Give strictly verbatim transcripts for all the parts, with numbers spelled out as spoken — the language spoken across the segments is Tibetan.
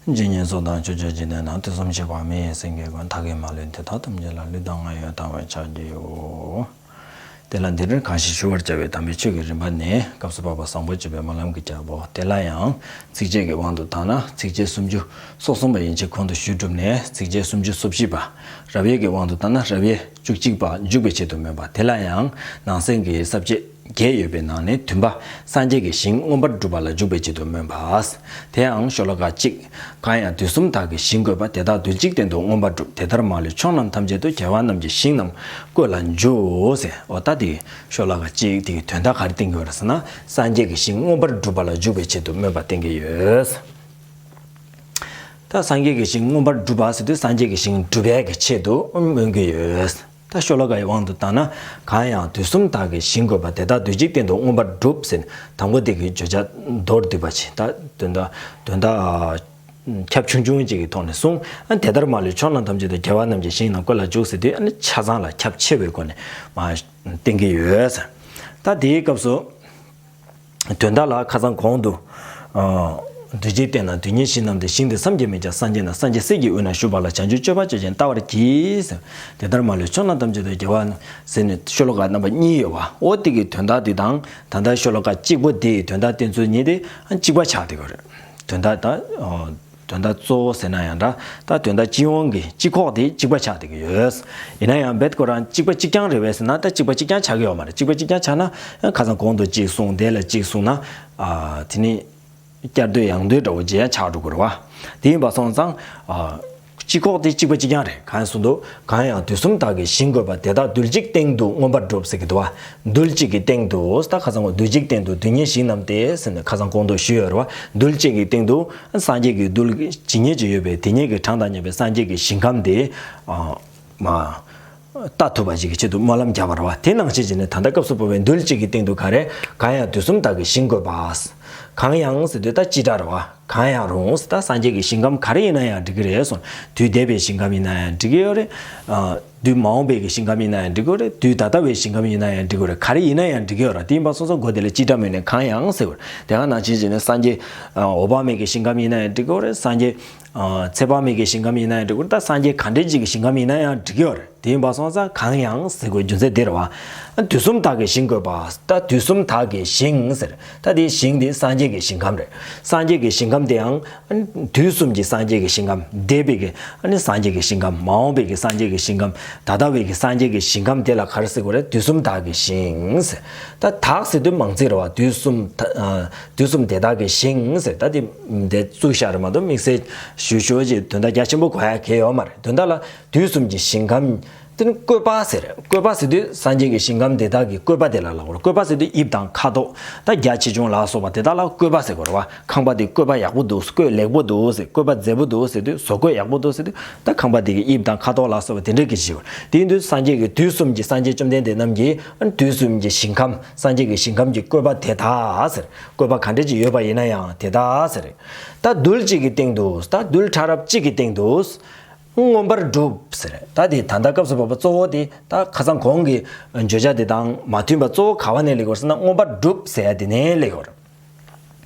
ཇི་སྙེད་སུ་དང་ཕྱོགས་བཅུའི་འཇིག་རྟེན་ན། དུས་གསུམ་གཤེགས་པ་མི་ཡི་སེང་གེ་ཀུན། བདག་གིས་མ་ལུས་འདི་དག་ཐམས་ཅད་ལ། ལུས་དང་ངག་ཡིད་དང་བས་ཕྱག་བགྱིའོ། དེ་ལ་འདིར་གང་ཞིག་ཞུ་བར་བྱ་བའི་དམ་པའི་ཆོས་ཀྱི་རིམ་པ་ནི། སྐབས་སུ་བབ་པ་བཟང་པོ་སྤྱོད་པའི་སྨོན་ལམ་གྱི་རྒྱལ་པོ། དེ་ལ་ཡང་ཚིགས་བཅད་ཀྱི་དབང་དུ་བཏང་ན། ཚིགས་བཅད་སུམ་ཅུ་སོ་གསུམ་པ་ཡན་ཆད་གོང་དུ་ཞུས་གྲུབ་ནས། ཚིགས་བཅད་སུམ་ཅུ་སོ་བཞི་པ། རབ་དབྱེ་གི་དབང་དུ་བཏང་ན། རབ་དབྱེ་བཅུ་གཅིག་པ་འཇུག་པའི་ཆེད་དུ་སྨོས་པ། དེ་ལ་ཡང་ནང་གསེས་ཀྱི་ས་བཅད་བརྒྱད་ཡོད་པའི་ནང་ནས། བདུན་པ། སངས་རྒྱས་ཀྱི་ཞིང་མངོན་པར་སྒྲུབ་པ་ལ་འཇུག་པའི་ཆེད་དུ་སྨོས་པ། དེ་ཡང་ཤོ་ལོ་ཀ་གཅིག། གང་ཡང་དུས་གསུམ་བདག་གི་ཞིང་བཀོད་པ། དེ་དག་རྡུལ་གཅིག་སྟེང་དུ་མངོན་པར་གྲུབ། དེ་ལྟར་མ་ལུས་ཕྱོགས་རྣམས་ཐམས་ཅད་དུ། རྒྱལ་བ་རྣམས་ཀྱི་ཞིང་རྣམས་བཀོད་ལ་འཇུག་ཟེར། འོ་ད་དེ་ཤོ་ལོ་ཀ་གཅིག་དེ་གི་དོན་དག་ག་རེ་བསྟན་གྱི་ཡོད་རེད་ཟེར་ན། སངས་རྒྱས་ཀྱི་ཞིང་མངོན་པར་སྒྲུབ་པ་ལ་འཇུག་པའི་ཆེད་དུ་སྨོན་པ་བསྟན་གྱི་ཡོད། ད་སངས་རྒྱས་ཀྱི་ཞིང་མངོན་པར་སྒྲུབ་པ་ཟེར་དུས། སངས་རྒྱས་ཀྱི་ཞིང་སྒྲུབ་པའི་གི་ཆེད་དུ་སྨོན་གྱི་ཡོད། ད་ཤོ་ལོ་ཀ་ཡི་དབང་དུ་བཏང་ན། གང་ཡང་དུས་གསུམ་བདག་གི་ཞིང་བཀོད་པ། དེ་དག་རྡུལ་གཅིག་སྟེང་དུ་མངོན་པར་གྲུབ་ཟེར། དང་པོ་དེ་གི་བརྗོད་བྱ་མདོར་བསྡུས་པ་ཅིག། ད་དོན་དག་དོན་དག་ཁྱབ་ཆུང་ཆུང་ཅིག་གི་ཐོག་ནས་གསུངས། ཨ་དེ་ལྟར་མ་ལུས་ཕྱོགས་རྣམས་ཐམས་ཅད་དུ། རྒྱལ་བ་རྣམས་ཀྱི་ཞིང་རྣམས་བཀོད་ལ་འཇུག་ཟེར་དུས། ཨ་ནི་ཆ་ཚང་ལ་ཁྱབ་ཆེ་བའི་སྒོ་ནས་མར་བསྟན་གྱི་ཡོད། ད་དེའི་སྐབས་སུ། དོན་དག་ལ་ཁ་སང་གོང་དུ། ཨ་རྡུལ་གཅིག་སྟེང་ན་རྡུལ་སྙེད་ཞིང་རྣམས་ཏེ། ཞིང་དེ་བསམ་གྱིས་མི་ཁྱབ་སངས་རྒྱས་རྣམས། སངས་རྒྱས་སྲས་ཀྱི་དབུས་ན་བཞུགས་པ་ལ། བྱང་ཆུབ་སྤྱོད་པ་སྤྱོད་ཅིང་བལྟ་བར་བགྱི། དེ་ལྟར་མ་ལུས་ཕྱོགས་རྣམས་ཐམས་ཅད་དུ། རྒྱལ་བ་ཟེར་ནས་ཤོ་ལོ་ཀ་རྣམ་པ་གཉིས་ཡོད་པ། འོ་དེ་གི་དོན་དག་དེ་དང་། ད་ལྟ་ཤོ་ལོ་ཀ་གཅིག་པོ་དེའི་དོན་དག་བསྟན་ཚུལ་གཉིས་དེ་གཅིག་པ་ཆགས་བསྡད་ཡོད་རེད། དོན་དག་ད། དོན་དག་གཙོ་བོ་ཟེར་ན་ཡང་འདྲ། ད་དོན་དག་སྤྱི་ཡོངས་ཀྱི་སྤྱི་ཁོག་དེ་གཅིག་པ་ཆགས་བསྡད་ཀྱི་ཡོད། ཡིན་ན་ཡང་རྦད་ཁོ་རང་གཅིག་པ་གཅིག་རྐྱང་རེད་པས་ཟེར་ན། ད་གཅིག་པ་གཅིག་རྐྱང་ཆགས་ཀྱི་ཡོད་མ་རེད། གཅིག་པ་གཅིག་རྐྱང་ཆགས་ན་ཁ་སང་གོང་དུ་གཅིག་གསུངས། དེ་ལ་གཅིག་གསུངས་ན། ཨ་དེ་ནི་བསྐྱར་ཟློས་ཡང་ཟློས་འདྲ་བོ་ཅིག་ཡང་ཆགས་འགྲོ་གི་རེད་པ། དེ་ཡིན་པ་སོང་ཙང་། ཨ་སྤྱི་ཁོག་དེ་གཅིག་པ་གཅིག་རྐྱང་རེད། གང་ཡང་གསུངས་འདུག། གང་ཡང་དུས་གསུམ་བདག་གི་ཞིང་བཀོད་པ། དེ་དག་རྡུལ་གཅིག་སྟེང་དུ་མངོན་པར་གྲུབ་ཟེར་གྱི་འདུག་པ། རྡུལ་གཅིག་གི་སྟེང་དུ། ད་ཁ་སང་གོང་རྡུལ་གཅིག་སྟེང་དུ་རྡུལ་སྙེད་ཞིང་རྣམས་ཏེ་ཟེར་ནས་ཁ་སང་གོང་དུ་ཞུས་ཡོད་རེད་པ། རྡུལ་གཅིག་གི་སྟེང་དུ། སངས་རྒྱས་ཀྱི་རྡུལ་ཇི་སྙེད་ཅིག་ཡོད་པའི། དེ་སྙེད་ཀྱི་གྲངས་དང་མཉམ་པའི་སངས་རྒྱས་ཀྱི་ཞིང་ཁམས་དེ། ཨ་མ་བལྟ་ཐུབ་པ་ཞིག་གི་ཆེད་དུ་སྨོན་ལམ་བརྒྱབ་པ་རེད་པ། དེ་ནང་བཞིན་བྱས་ནས་ད་ལྟ་སྐབས་སུ་བབ་པའི་རྡུལ་གཅིག་གི་སྟེང་དུ་ག་རེ། གང་ཡང་དུས་གསུམ་བདག་གི་ཞིང་བཀོད་པ། གང་ཡང་ཟེར་དུས་ད་སྤྱི་སྒྲ་རེད་པ། གང་ཡང་རུང་ཟེར། ད་སངས་རྒྱས་ཀྱི་ཞིང་ཁམས་ག་རེ་ཡིན་ན་ཡང་འགྲིག་གི་རེད་གསུངས། དུས་འདས་པའི་ཞིང་ཁམས་ཡིན་ན་ཡང་འགྲིག་གི་ཡོད་རེད། ཨ་དུས་མ་འོངས་པའི་གི་ཞིང་ཁམས་ཡིན་ན་ཡང་འགྲིག་གི་ཡོད་རེད། དུས་ད་ལྟ་བའི་ཞིང་ཁམས་ཡིན་ན་ཡང་འགྲིག་གི་ཡོད་རེད། ག་རེ་ཡིན་ན་ཡང་འགྲིག་གི་ཡོད་རེད། དེ་ཡིན་པ་སོང་ཙང་མགོ་དེ་ལ་སྤྱི་སྒྲ་མེད་ནས་གང་ཡང་ཟེར་བ་རེད། དེ་ག་ནང་བཞིན་བྱས་ནས་སངས་རྒྱས། ཨ་འོད་དཔག་མེད་ཀྱི་ཞིང་ཁམས་ཡིན་ན་ཡང་འགྲིག་གི་ཡོད་རེད། སངས་རྒྱས། ཨ་ཚེ་དཔག་མེད་ཀྱི་ཞིང་ཁམས་ཡིན་ན་ཡང་འགྲིག་གི་ཡོད་རེད། ད་སངས་རྒྱས་ག་འདྲ་ཅིག་གི་ཞིང་ཁམས་ཡིན་ན་ཡང་འགྲིག་གི་ཡོད་རེད། དེ་ཡིན་པ་སོང་ཙང་གང་ཡང་ཟེར་དགོས་རྒྱུ་མཚན་དེ་རེད་པ། དུས་གསུམ་བདག་གི་ཞིང་བཀོད་པ། ད་དུས་གསུམ་བདག་གི་ཞིང་ཟེར། ད་དེའི་ཞིང་དེ་སངས་རྒྱས་ཀྱི་ཞིང་ཁམས་རེད། སངས་རྒྱས་ཀྱི་ཞིང་ཁམས་དེའང་དུས་གསུམ་གྱི་སངས་རྒྱས་ཀྱི་ཞིང་ཁམས། འདས་པའི་གི་ཨ་ནི་སངས་རྒྱས་ཀྱི་ཞིང་ཁམས། མ་འོངས་པའི་གི་སངས་རྒྱས་ཀྱི་ཞིང་ཁམས། ད་ལྟ་བའི་གི་སངས་རྒྱས་ཀྱི་ཞིང་ཁམས་དེ་ལ་ག་རེ་ཟེར་དགོས་རེད། དུས་གསུམ་བདག་གི་ཞིང་ཟེར། ད་བདག་ཟེར་དུས་མང་ཚིག་རེད་པ། དུས་གསུམ་ད་ཨ་དུས་གསུམ་དེ་དག་གི་ཞིང་ཟེར། ད་དེ་དེ་བཙུགས་བཞག་རེད་མ་གཏོགས་དམིགས་བསལ་ཞུ་ཞུ་ཅིག་དོན་དག་རྒྱ་ཆེན་པོ་གོ་ཡ་གང་ཡང་ཡོད་མ་རེད། དོན་དག་ལ་དུས་གསུམ་གྱི་ཞིང་ཁམས། དེ་ནི་བཀོད་པ་ཟེར། བཀོད་པ་ཟེར་དུས་སངས་རྒྱས་ཀྱི་ཞིང་ཁམས་དེ་དག་གི་བཀོད་པ་དེ་ལ་ལབ་དགོས་རེད། བཀོད་པ་ཟེར་དུས་དབྱིབས་དང་ཁ་དོག། ད་རྒྱ་ཆེ་ཆུང་ལ་སོགས་པ་དེ་དག་ལ་བཀོད་པ་ཟེར་དགོས་རེད་པ། ཁང་པ་དེ་བཀོད་པ་ཡག་པོ་འདུག། བཀོད་ལེགས་པོ་འདུག་ཟེར། བཀོད་པ་མཛེས་པོ་འདུག་ཟེར་དུས། བཟོ་བཀོད་ཡག་པོ་འདུག་ཟེར་དུས། ད་ཁང་པ་དེ་གི་དབྱིབས་དང་ཁ་དོག་ལ་སོགས་པ་དེ་འདྲ་གི་ཞིག་ཡོད། དེ་ཡིན་དུས་སངས་རྒྱས་ཀྱི་དུས་གསུམ་གྱི་སངས་རྒྱས་བཅོམ་ལྡན་འདས་རྣམས་ཀྱི་དུས་གསུམ་གྱི་ཞིང་ཁམས། སངས་རྒྱས་ཀྱི་ཞིང་ཁམས་ཀྱི་བཀོད་པ་དེ་དག་ཟེར། བཀོད་པ་ག་འདྲ་ཅིག་ཡོད་པ་ཡིན་ན་ཡང་དེ་དག་ཟེར། ད་རྡུལ་གཅིག་གི་སྟེང་དུ། ད་རྡུལ་ཕྲ་རབ་གཅིག་གི་སྟེང་དུ། མངོན་པར་གྲུབ་ཟེར། ད་དེ་ད་ལྟ་སྐབས་སུ་བབ་པ་གཙོ་བོ་དེ། ད་ཁ་སང་གོང་གི་བརྗོད་བྱ་དེ་དང་མ་མཐུན་པ་གཙོ་བོ་ག་བ་ནས་སླེབས་ཀྱི་ཡོད་ཟེར་ན། མངོན་པར་གྲུབ་ཟེར་ཡ་དེ་ནས་སླེབས་ཀྱི་ཡོད་རེད།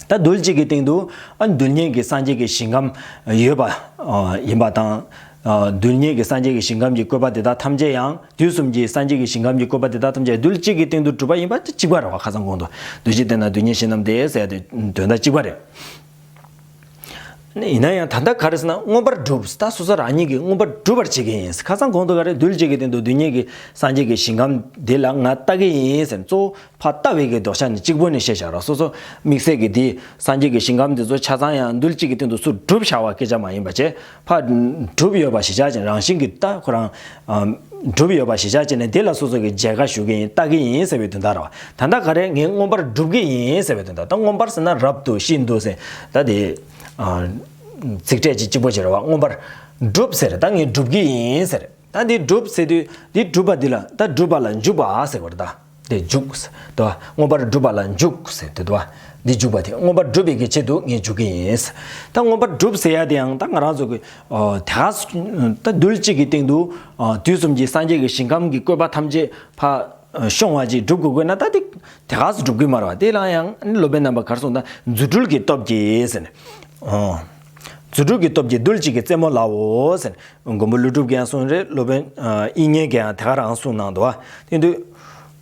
ད་རྡུལ་གཅིག་གི་སྟེང་དུ་ཨ་རྡུལ་སྙེད་ཀྱི་སངས་རྒྱས་ཀྱི་ཞིང་ཁམས་ཡོད་པ་ཨ་ཡིན་པ་དང་། ཨ་རྡུལ་སྙེད་ཀྱི་སངས་རྒྱས་ཀྱི་ཞིང་ཁམས་ཀྱི་བཀོད་པ་དེ་དག་ཐམས་ཅད་ཡང་། དུས་གསུམ་གྱི་སངས་རྒྱས་ཀྱི་ཞིང་ཁམས་ཀྱི་བཀོད་པ་དེ་དག་ཐམས་ཅད་རྡུལ་གཅིག་གི་སྟེང་དུ་གྲུབ་པ་ཡིན་པ་དེ་གཅིག་པ་རེད་པ། ཁ་སང་གོང་དུ་རྡུལ་གཅིག་སྟེང་ན་རྡུལ་སྙེད་ཞིང་རྣམས་ཏེ་ཟེར་ཡ་དེ་དོན་དག་གཅིག་པ་རེད། ཡིན་ན་ཡང་ད་ལྟ་ག་རེ་ཟེར་ན། མངོན་པར་གྲུབ། ད་སོ་སོ་རང་ཉིད་ཀྱིས་མངོན་པར་གྲུབ་པར་བྱེད་ཀྱི་ཡིན། ཁ་སང་གོང་དུ་ག་རེ། རྡུལ་གཅིག་གི་སྟེང་དུ་རྡུལ་སྙེད་ཀྱི་སངས་རྒྱས་ཀྱི་ཞིང་ཁམས་འདི་ལ་ང་ལྟ་གི་ཡིན་ཟེར། གཙོ་བོ་ཕར་ལྟ་བའི་གི་ལྡོག་ཆ་ནི་གཅིག་པོ་ནི་བཤད་བཞག་ར། སོ་སོ་དམིགས་བསལ་གྱི་འདི་སངས་རྒྱས་ཀྱི་ཞིང་ཁམས་འདི་ཚོ་ཆ་ཚང་ཡང་རྡུལ་གཅིག་གི་སྟེང་དུ་སུ་གྲུབ་བཞག་པ་སྐད་ཆ་མ་ཡིན་པ་བྱས། ཕར་གྲུབ་ཡོད་པ་གཞི་བཞག་ཅིང་། རང་བཞིན་གྱིས་ད་ཁོ་རང་ཨ་གྲུབ་ཡོད་པ་གཞི་བཞག་བྱས་ནས་དེ་ལ་སོ་སོ་གི་མཇལ་ཁ་ཞུ་གི་ཡིན། ལྟ་གི་ཡིན་ཟེར་བའི་དོན་དག་རེད་པ། ད་ལྟ་ག་རེ། ངས་མངོན་པར་སྒྲུབ་ཀྱི་ཡིན་ཟེར་བའི་དོན་དག། ད་མངོན་པར་ཟེར་ན་རབ་ཏུ་ཤིན་ཏུ་ཟེར། ད་དེ་ཨ་ཚིག་ཕྲད་ཅིག་གཅིག་པོ་ཅིག་རེད་པ། མངོན་པར་སྒྲུབ་ཟེར། ད་ངས་སྒྲུབ་ཀྱི་ཡིན་ཟེར། ད་འདི་སྒྲུབ་ཟེར་དུས་འདི་སྒྲུབ་པ་འདི་ལ། ད་སྒྲུབ་པ་ལ་འཇུག་པ་ཟེར་བ་རེད། ད་དེ་འཇུག་ཟེར། ད་མངོན་པར་སྒྲུབ་པ་ལ་འཇུག་ཟེར་དེ་འདུག་པ། འདི་འཇུག་པ་དེ་མངོན་པར་སྒྲུབ་པའི་གི་ཆེད་དུ་ངས་འཇུག་གི་ཡིན་ཟེར། ད་མངོན་པར་སྒྲུབ་ཟེར་ཡ་དེ་ཡང་ད་ང་རང་ཚོ་གི་ཨ་དེ་ག་ད་རྡུལ་གཅིག་གི་སྟེང་དུ་ཨ་དུས་གསུམ་གྱི་སངས་རྒྱས་ཀྱི་ཞིང་ཁམས་ཀྱི་བཀོད་པ་ཐམས་ཅད་ཕར་ཤོང་བ་ཅིག་སྒྲུབ་དགོས་དགོས་ན། ད་དེ་དེ་ག་སུ་སྒྲུབ་ཀྱི་མ་རེད་པ། དེ་ལ་ཡང་སློབ་དཔོན་རྣམ་པ་ག་རེ་གསུངས། ད་རྫུ་འཕྲུལ་གྱི་སྟོབས་ཀྱིས་ཟེར་ནས། ཨོ། རྫུ་འཕྲུལ་གྱི་སྟོབས་ཀྱིས་རྡུལ་གཅིག་གི་རྩེ་མོ་ལའོ་ཟེར། མགོན་པོ་ཀླུ་སྒྲུབ་ཀྱིས་ཡང་གསུངས་རེད། སློབ་དཔོན་ཨ་དབྱིག་གཉེན་གྱིས་ཡང་དེ་ག་རང་གསུངས་གནང་འདུག་བ། དེ་དུས་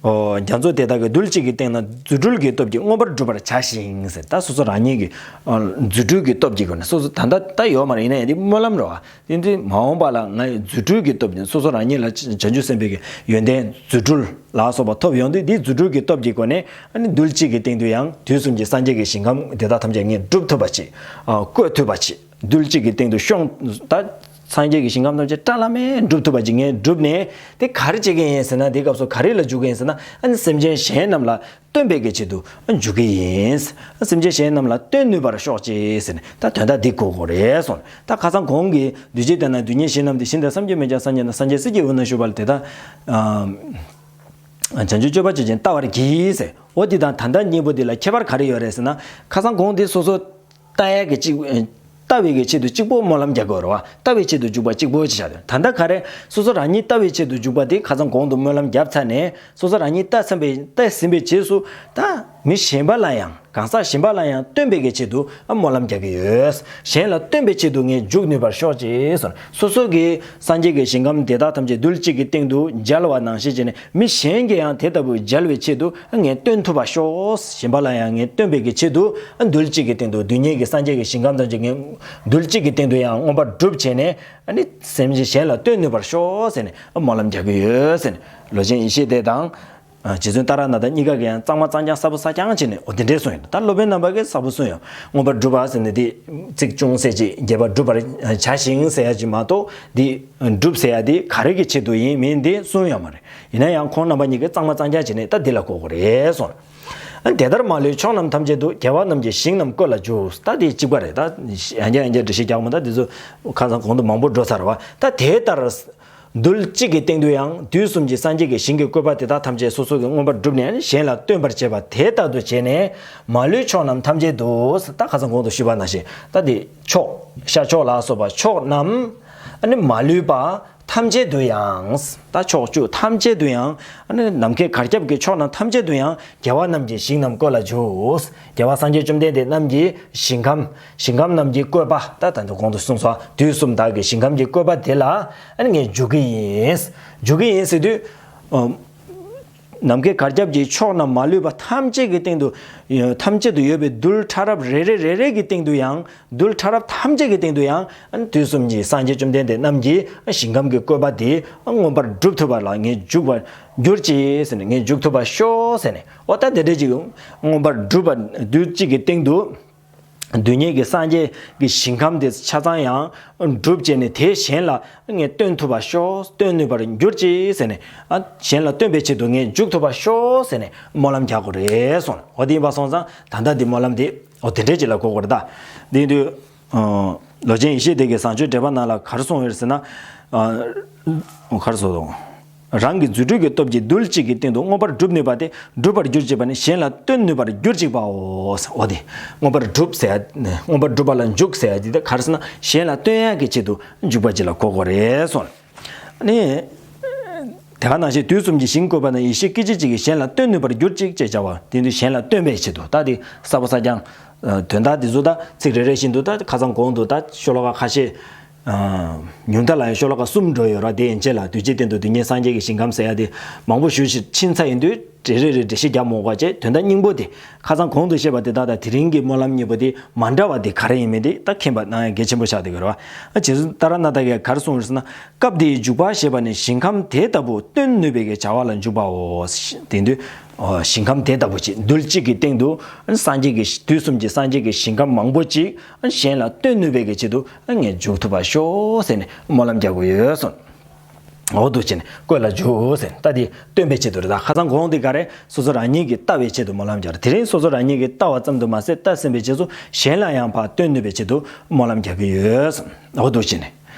ཨོ་རྒྱ་མཚོ་དེ་དག་གི་རྡུལ་གཅིག་གི་སྟེང་ན་རྫུ་འཕྲུལ་གྱི་སྟོབས་ཀྱིས་མངོན་པར་འགྲུབ་པར་བྱ་ཞིང་ཟེར། ད་སོ་སོ་རང་ཉིད་ཀྱི་ཨ་རྫུ་འཕྲུལ་གྱི་སྟོབས་ཀྱིས་སྒོ་ནས་སོ་སོ་ད་ལྟ་ད་ཡོད་མ་རེད། ཡིན་ན་ཡང་དེ་སྨོན་ལམ་རེད་བ། དེ་དུས་མ་འོངས་པ་ལ་ང་ཡི་རྫུ་འཕྲུལ་གྱི་སྟོབས་ཀྱིས་སོ་སོ་རང་ཉིད་ལ་བྱང་ཆུབ་སེམས་དཔའི་གི་ཡོན་ཏན་རྫུ་འཕྲུལ་ལ་སོགས་པ་ཐོབ་ཡོང་དུས། འདིའི་རྫུ་འཕྲུལ་གྱི་སྟོབས་ཀྱི་སྒོ་ནས་ཨ་ནི་རྡུལ་གཅིག་གི་སྟེང་དུ་ཡང་དུས་གསུམ་གྱི་སངས་རྒྱས་ཀྱི་ཞིང་ཁམས་དེ་དག་ཐམས་ཅད་ངས་སྒྲུབ་ཐུབ་པ་ཅིག་ཨ་བཀོད་ཐུབ་པ་ཅིག་རྡུལ་གཅིག་གི་སྟེང་དུ་ཤོང་ད་སངས་རྒྱས་ཀྱི་ཞིང་ཁམས་ཐམས་ཅད་བཀྲ་ལམ་མེར་སྒྲུབ་ཐུབ་པ་ཅིག་ངས་བསྒྲུབས་ནས། དེ་ག་རེ་བྱེད་ཀྱི་ཡིན་ཟེར་ན། དེའི་སྐབས་སུ་ག་རེ་ལ་འཇུག་གི་ཡིན་ཟེར་ན། ཨ་ནི་སེམས་ཅན་གཞན་རྣམས་ལ་སྟོན་པའི་གི་ཆེད་དུ་འཇུག་གི་ཡིན། སེམས་ཅན་གཞན་རྣམས་ལ་སྟོན་ནུས་པར་ཤོག་ཅིག་ཟེར་ནས་ད་དོན་དག་འདི་གོ་དགོས་རེད་གསུངས། ད་ཁ་སང་གོང་གི་འདུས་བྱས་དེ་ན་རྡུལ་སྙེད་གཞན་རྣམས་ཏེ། ཞིང་དང་སེམས་ཅན་མེད་ཀྱང་སངས་རྒྱས་ན། སངས་རྒྱས་སྲིད་ཀྱི་འོད་རྣམས་བཞུ་བ་ལ། དེ་དག་ཨ་བྱང་ཆུབ་སྤྱོད་པ་སྤྱོད་ཅིང་བལྟ་བར་བགྱི་ཟེར། འོ་དེ་དང་ད་ལྟ་གཉིས་པོ་དེ་ལ་ཁྱད་པར་ག་རེ་ཡོད་རེད་ཟེར་ན། ཁ་སང་གོང་དེ་སོ་སོ་ལྟ་ཡག་གི་གཅིག་ལྟ་བའི་གི་ཆེད་དུ་གཅིག་པོ་སྨོན་ལམ་རྒྱག་དགོས་རེད་བ། ལྟ་བའི་ཆེད་དུ་འཇུག་པ་གཅིག་པོ་ཅིག་བྱ་དགོས། ད་ལྟ་ག་རེ་སོ་སོ་རང་ཉིད་ལྟ་བའི་ཆེད་དུ་འཇུག་པ་དེ་ཁ་སང་གོང་དུ་སྨོན་ལམ་བརྒྱབ་ཚར་ནས། སོ་སོ་རང་ཉིད་ལྟ་ཟིན་པའི་ལྟ་ཟིན་པའི་རྗེས་སུ་ད་མི་གཞན་པ་ལ་ཡང་གང་ཟག་གཞན་པ་ལ་ཡང་སྟོན་པའི་གི་ཆེད་དུ་ཨ་སྨོན་ལམ་རྒྱག་གི་ཡོད། གཞན་ལ་སྟོན་པའི་ཆེད་དུ་ངས་འཇུག་ནུས་པར་ཤོག་ཅེས་གསུངས། སོ་སོ་གི་སངས་རྒྱས་ཀྱི་ཞིང་ཁམས་དེ་དག་ཐམས་ཅད་རྡུལ་གཅིག་གི་སྟེང་དུ་མཇལ་བ་ནང་བཞིན་བྱས་ནས། མི་གཞན་གྱིས་ཡང་དེ་ལྟ་བུ་མཇལ་བའི་ཆེད་དུ་ངས་སྟོན་ཐུབ་པར་ཤོག་གཞན་པ་ལ་ཡང་ངས་སྟོན་པའི་གི་ཆེད་དུ་རྡུལ་གཅིག་གི་སྟེང་དུ། རྡུལ་སྙེད་ཀྱི་སངས་རྒྱས་ཀྱི་ཞིང་ཁམས་ཐམས་ཅད་ངས་རྡུལ་གཅིག་གི་སྟེང་དུ་ཡང་མངོན་པར་འགྲུབ་བྱས་ནས། ཨ་ནི་སེམས་ཅན་གཞན་ལ་སྟོན་ནུས་པར་ཤོག་ཟེར་ནས་སྨོན་ལམ་རྒྱག་གི་ཡོད་ཟེར་ནས། ལོ་ཆེན་ཡེ་ཤེས་སྡེ་དང་། ཨ་རྗེ་བཙུན་ཏཱ་ར་ནཱ་ཐ་གཉིས་ཀ་གིས་ཡང་གཙང་མ་གཙང་རྐྱང་ས་བུ་ས་རྐྱང་བྱས་ནས་འོ་དེ་འདྲས་གསུངས་ཡོད། ད་སློབ་དཔོན་རྣམ་པ་གིས་ས་བུ་གསུངས་ཡོད། མངོན་པར་འགྲུབ་པ་ཟེར་ནས་དེ་ཚིག་ཅུང་ཟད་ཅིག་རྒྱས་པར་སྒྲུབ་པར་བྱ་ཞིང་ཟེར་ཡ་ཅིག་མ་གཏོགས། འདི་འགྲུབ་ཟེར་ཡ་དེ་ག་རེ་གི་ཆེད་དུ་ཡིན་མིན་དེ་གསུངས་ཡོད་མ་རེད། ཡིན་ན་ཡང་ཁོང་རྣམ་པ་གཉིས་ཀས་གཙང་མ་གཙང་རྐྱང་བྱས་ནས་ད་འདི་ལ་གོ་དགོས་རེད་གསུངས། ཨ་དེ་ལྟར་མ་ལུས་ཕྱོགས་རྣམས་ཐམས་ཅད་དུ། རྒྱལ་བ་རྣམས་ཀྱི་ཞིང་རྣམས་བཀོད་ལ་འཇུག་ད་དེ་གཅིག་པ་རེད། ད་ཡང་བསྐྱར་ཡང་བསྐྱར་འགྲེལ་བཤད་རྒྱག་མ། ད་འདི་ཚོ་ཁ་སང་གོང་དུ་མང་པོ་འགྲོ་ཚར་བ། ད་དེ་ལྟར་རྡུལ་གཅིག་གི་སྟེང་དུ་ཡང་དུས་གསུམ་གྱི་སངས་རྒྱས་ཀྱི་ཞིང་གི་བཀོད་པ་དེ་དག་ཐམས་ཅད་སོ་སོ་གིས་མངོན་པར་བསྒྲུབས་ནས་གཞན་ལ་སྟོན་པར་བྱེད་པ་དེ་ལྟར་དུ་བྱས་ནས། མ་ལུས་ཕྱོགས་རྣམས་ཐམས་ཅད་དུ། ད་ཁ་སང་གོང་དུ་ཞུས་པ་ནང་བཞིན་ད་དེ་ཕྱོགས་ཤར་ཕྱོགས་ལ་སོགས་པ་ཕྱོགས་རྣམས་ཨ་ནི་མ་ལུས་པ་ཐམས་ཅད་དུ་ཡང་། ད་ཕྱོགས་བཅུ་ཐམས་ཅད་དུ་ཡང་། ཨ་ནི་ནམ་མཁའི་གར་ཁྱབ་ཀྱི་ཕྱོགས་རྣམས་ཐམས་ཅད་དུ་ཡང་རྒྱལ་བ་རྣམས་ཀྱི་ཞིང་རྣམས་བཀོད་ལ་འཇུག་རྒྱལ་བ་སངས་རྒྱས་བཅོམ་ལྡན་འདས་རྣམས་ཀྱི་ཞིང་ཁམས། ཞིང་ཁམས་རྣམས་ཀྱི་བཀོད་པ། ད་ད་ལྟ་གོང་དུ་གསུངས་སོ། དུས་གསུམ་དག་གི་ཞིང་ཁམས་ཀྱི་བཀོད་པ་དེ་ལ་ཨ་ནི་ངས་འཇུག་གི་ཡིན། འཇུག་གི་ཡིན་ཟེར་དུས། ཨ་ནམ་མཁའི་གར་ཁྱབ་ཀྱི་ཕྱོགས་རྣམས་མ་ལུས་པ་ཐམས་ཅད་ཀྱི་སྟེང་དུ། ཐམས་ཅད་དུ་ཡོད་པའི་རྡུལ་ཕྲ་རབ་རེ་རེ་རེ་རེ་གི་སྟེང་དུ་ཡང་། རྡུལ་ཕྲ་རབ་ཐམས་ཅད་ཀྱི་སྟེང་དུ་ཡང་། ཨ་ནི་དུས་གསུམ་གྱི་སངས་རྒྱས་བཅོམ་ལྡན་འདས་རྣམས་ཀྱི་ཞིང་ཁམས་ཀྱི་བཀོད་པ་དེ་མངོན་པར་སྒྲུབ་ཐུབ་པ་ལ་ངས་འཇུག་པར་གྱུར་ཅིག་ཟེར་ནས། ངས་འཇུག་ཐུབ་པར་ཤོག་ཟེར་ནས། འོ་ད་དེ་འདྲ་ཅིག་མངོན་པར་སྒྲུབ་པ། རྡུལ་གཅིག་གི་སྟེང་དུ་རྡུལ་སྙེད་ཀྱི་སངས་རྒྱས་ཀྱི་ཞིང་ཁམས་དེ་ཆ་ཚང་ཡང་སྒྲུབ་བྱས་ནས། དེ་གཞན་ལ་ངས་སྟོན་ཐུབ་པར་ཤོག་སྟོན་ནུས་པར་གྱུར་ཅིག་ཟེར་ནས། ཨ་གཞན་ལ་སྟོན་པའི་ཆེད་དུ་ངས་འཇུག་ཐུབ་པར་ཤོག་ཟེར་ནས་སྨོན་ལམ་རྒྱག་དགོས་རེད་གསུངས། འོ་དེ་ཡིན་པ་སོང་ཙང་ད་ལྟ་འདི་སྨོན་ལམ་དེ་འོ་དེ་འདྲས་ཅིག་ལ་གོ་དགོས་རེད། ད་འདི་དུས། ཨ་ལོ་ཆེན་ཡེ་ཤེས་སྡེ་གི་བཟང་སྤྱོད་འགྲེལ་པ་ནང་ལ་ག་རེ་གསུངས་ཡོད་ཟེར་ན། ཨ་ག་རེ་གསུངས་འདུག་རང་གི་རྫུ་འཕྲུལ་གྱི་སྟོབས་ཀྱིས་རྡུལ་གཅིག་གི་སྟེང་དུ་མངོན་པར་སྒྲུབ་ནུས་པ་དེ། སྒྲུབ་པར་གྱུར་ཅིག་པ་ནི་གཞན་ལ་སྟོན་ནུས་པར་གྱུར་ཅིག་པའོ། འོ་དེ་མངོན་པར་སྒྲུབ་ཟེར་ཡ། མངོན་པར་སྒྲུབ་པ་ལ་འཇུག་ཟེར་ཡ་དེ་ད་ག་རེ་ཟེར་ན། གཞན་ལ་སྟོན་ཡག་གི་ཆེད་དུ་འཇུག་པ་ཅིག་ལ་གོ་དགོས་རེད་གསུངས། ནི། དེ་ག་ནང་བཞིན་དུས་གསུམ་གྱི་ཞིང་བཀོད་པ་ན། ཡེ་ཤེས་སྐད་ཅིག་གཅིག་གིས་གཞན་ལ་སྟོན་ནུས་པར་གྱུར་ཅིག་ཅེས་བྱ་བ། དེ་དུས་གཞན་ལ་སྟོན་པའི་ཆེད་དུ། ད་དེ་ས་བོ་ས་རྐྱང་། ཨ་དོན་དག་དེ་ཚོ་ད་ཚིག་རེ་རེ་བཞིན་དུ་ད་ཁ་སང་གོང་དུ་ད་ཤོ་ལོ་ཀ་ཁ་ཤས། ཨ་ཉུང་མཐའ་ལ་ཡང་ཤོ་ལོ་ཀ་གསུམ་འགྲོ་ཡོད་ར། དེ་ཡན་ཆད་ལ་རྡུལ་གཅིག་སྟེང་དུ་རྡུལ་སྙེད་སངས་རྒྱས་ཀྱི་ཞིང་ཁམས་ཟེར་ཡ་དེ་མང་པོ་ཞུ་ཞིག་ཕྱིན་ཚར་ཡིན་དུས། རེ་རེ་རེ་འགྲེལ་བཤད་རྒྱག་མ་དགོས་པ་བྱས། དོན་དག་སྙིང་པོ་དེ་ཁ་སང་གོང་དུ་བཤད་པ་དེ་དག་དང་དེ་རིང་གི་སྨོན་ལམ་གཉིས་པོ་དེ་མ་འདྲ་བ་དེ་ག་རེ་ཡིན་མིན་དེ་ད་མཁྱེན་པ་གནང་ཡ་གལ་ཆེན་པོ་ཆགས་བསྡད་ཡོད་རེད་བ། ཨ་རྗེ་བཙུན་ཏཱ་ར་ནཱ་ཐ་གིས་ག་རེ་གསུངས་རེད་ཟེར་ན། སྐབས་དེའི་འཇུག་པ་ཞེས་པ་ནི་ཞིང་ཁམས་དེ་ལྟ་བུ་སྟོན་ནུས་པའི་གི་བྱ་བ་ལ་འཇུག་པའོ། དེ་དུས་ཞིང་ཁམས་དེ་ལྟ་བུ་ཅིག་རྡུལ་གཅིག་གི་སྟེང་དུ་སངས་རྒྱས་ཀྱི་དུས་གསུམ་གྱི་སངས་རྒྱས་ཀྱི་ཞིང་ཁམས་མང་པོ་ཅིག་གཞན་ལ་སྟོན་ནུས་པའི་གི་ཆེད་དུ་ངས་འཇུག་ཐུབ་པར་ཤོག་ཟེར་ནས་སྨོན་ལམ་རྒྱག་དགོས་ཡོད་གསུངས། འོ་འདུག་བྱས་ནས་བཀོད་ལ་འཇུག་ཟེར། ད་དེ་སྟོན་པའི་ཆེད་དུ་རེད། ད་ཁ་སང་གོང་དེ་ག་རེ། སོ་སོ་རང་ཉིད་ཀྱིས་ལྟ་བའི་ཆེད་དུ་སྨོན་ལམ་རྒྱག་རེད། དེ་རིང་སོ་སོ་རང་ཉིད་ཀྱིས་ལྟ་བ་ཙམ་དུ་མ་ཟད། ལྟ་ཟིན་པའི་རྗེས་སུ་གཞན་ལ་ཡང་ཕར་སྟོན་ནུས་པའི་ཆེད་དུ་སྨོན་ལམ་རྒྱག་གི་ཡོད། འོ་འདུག་བྱས་ནས་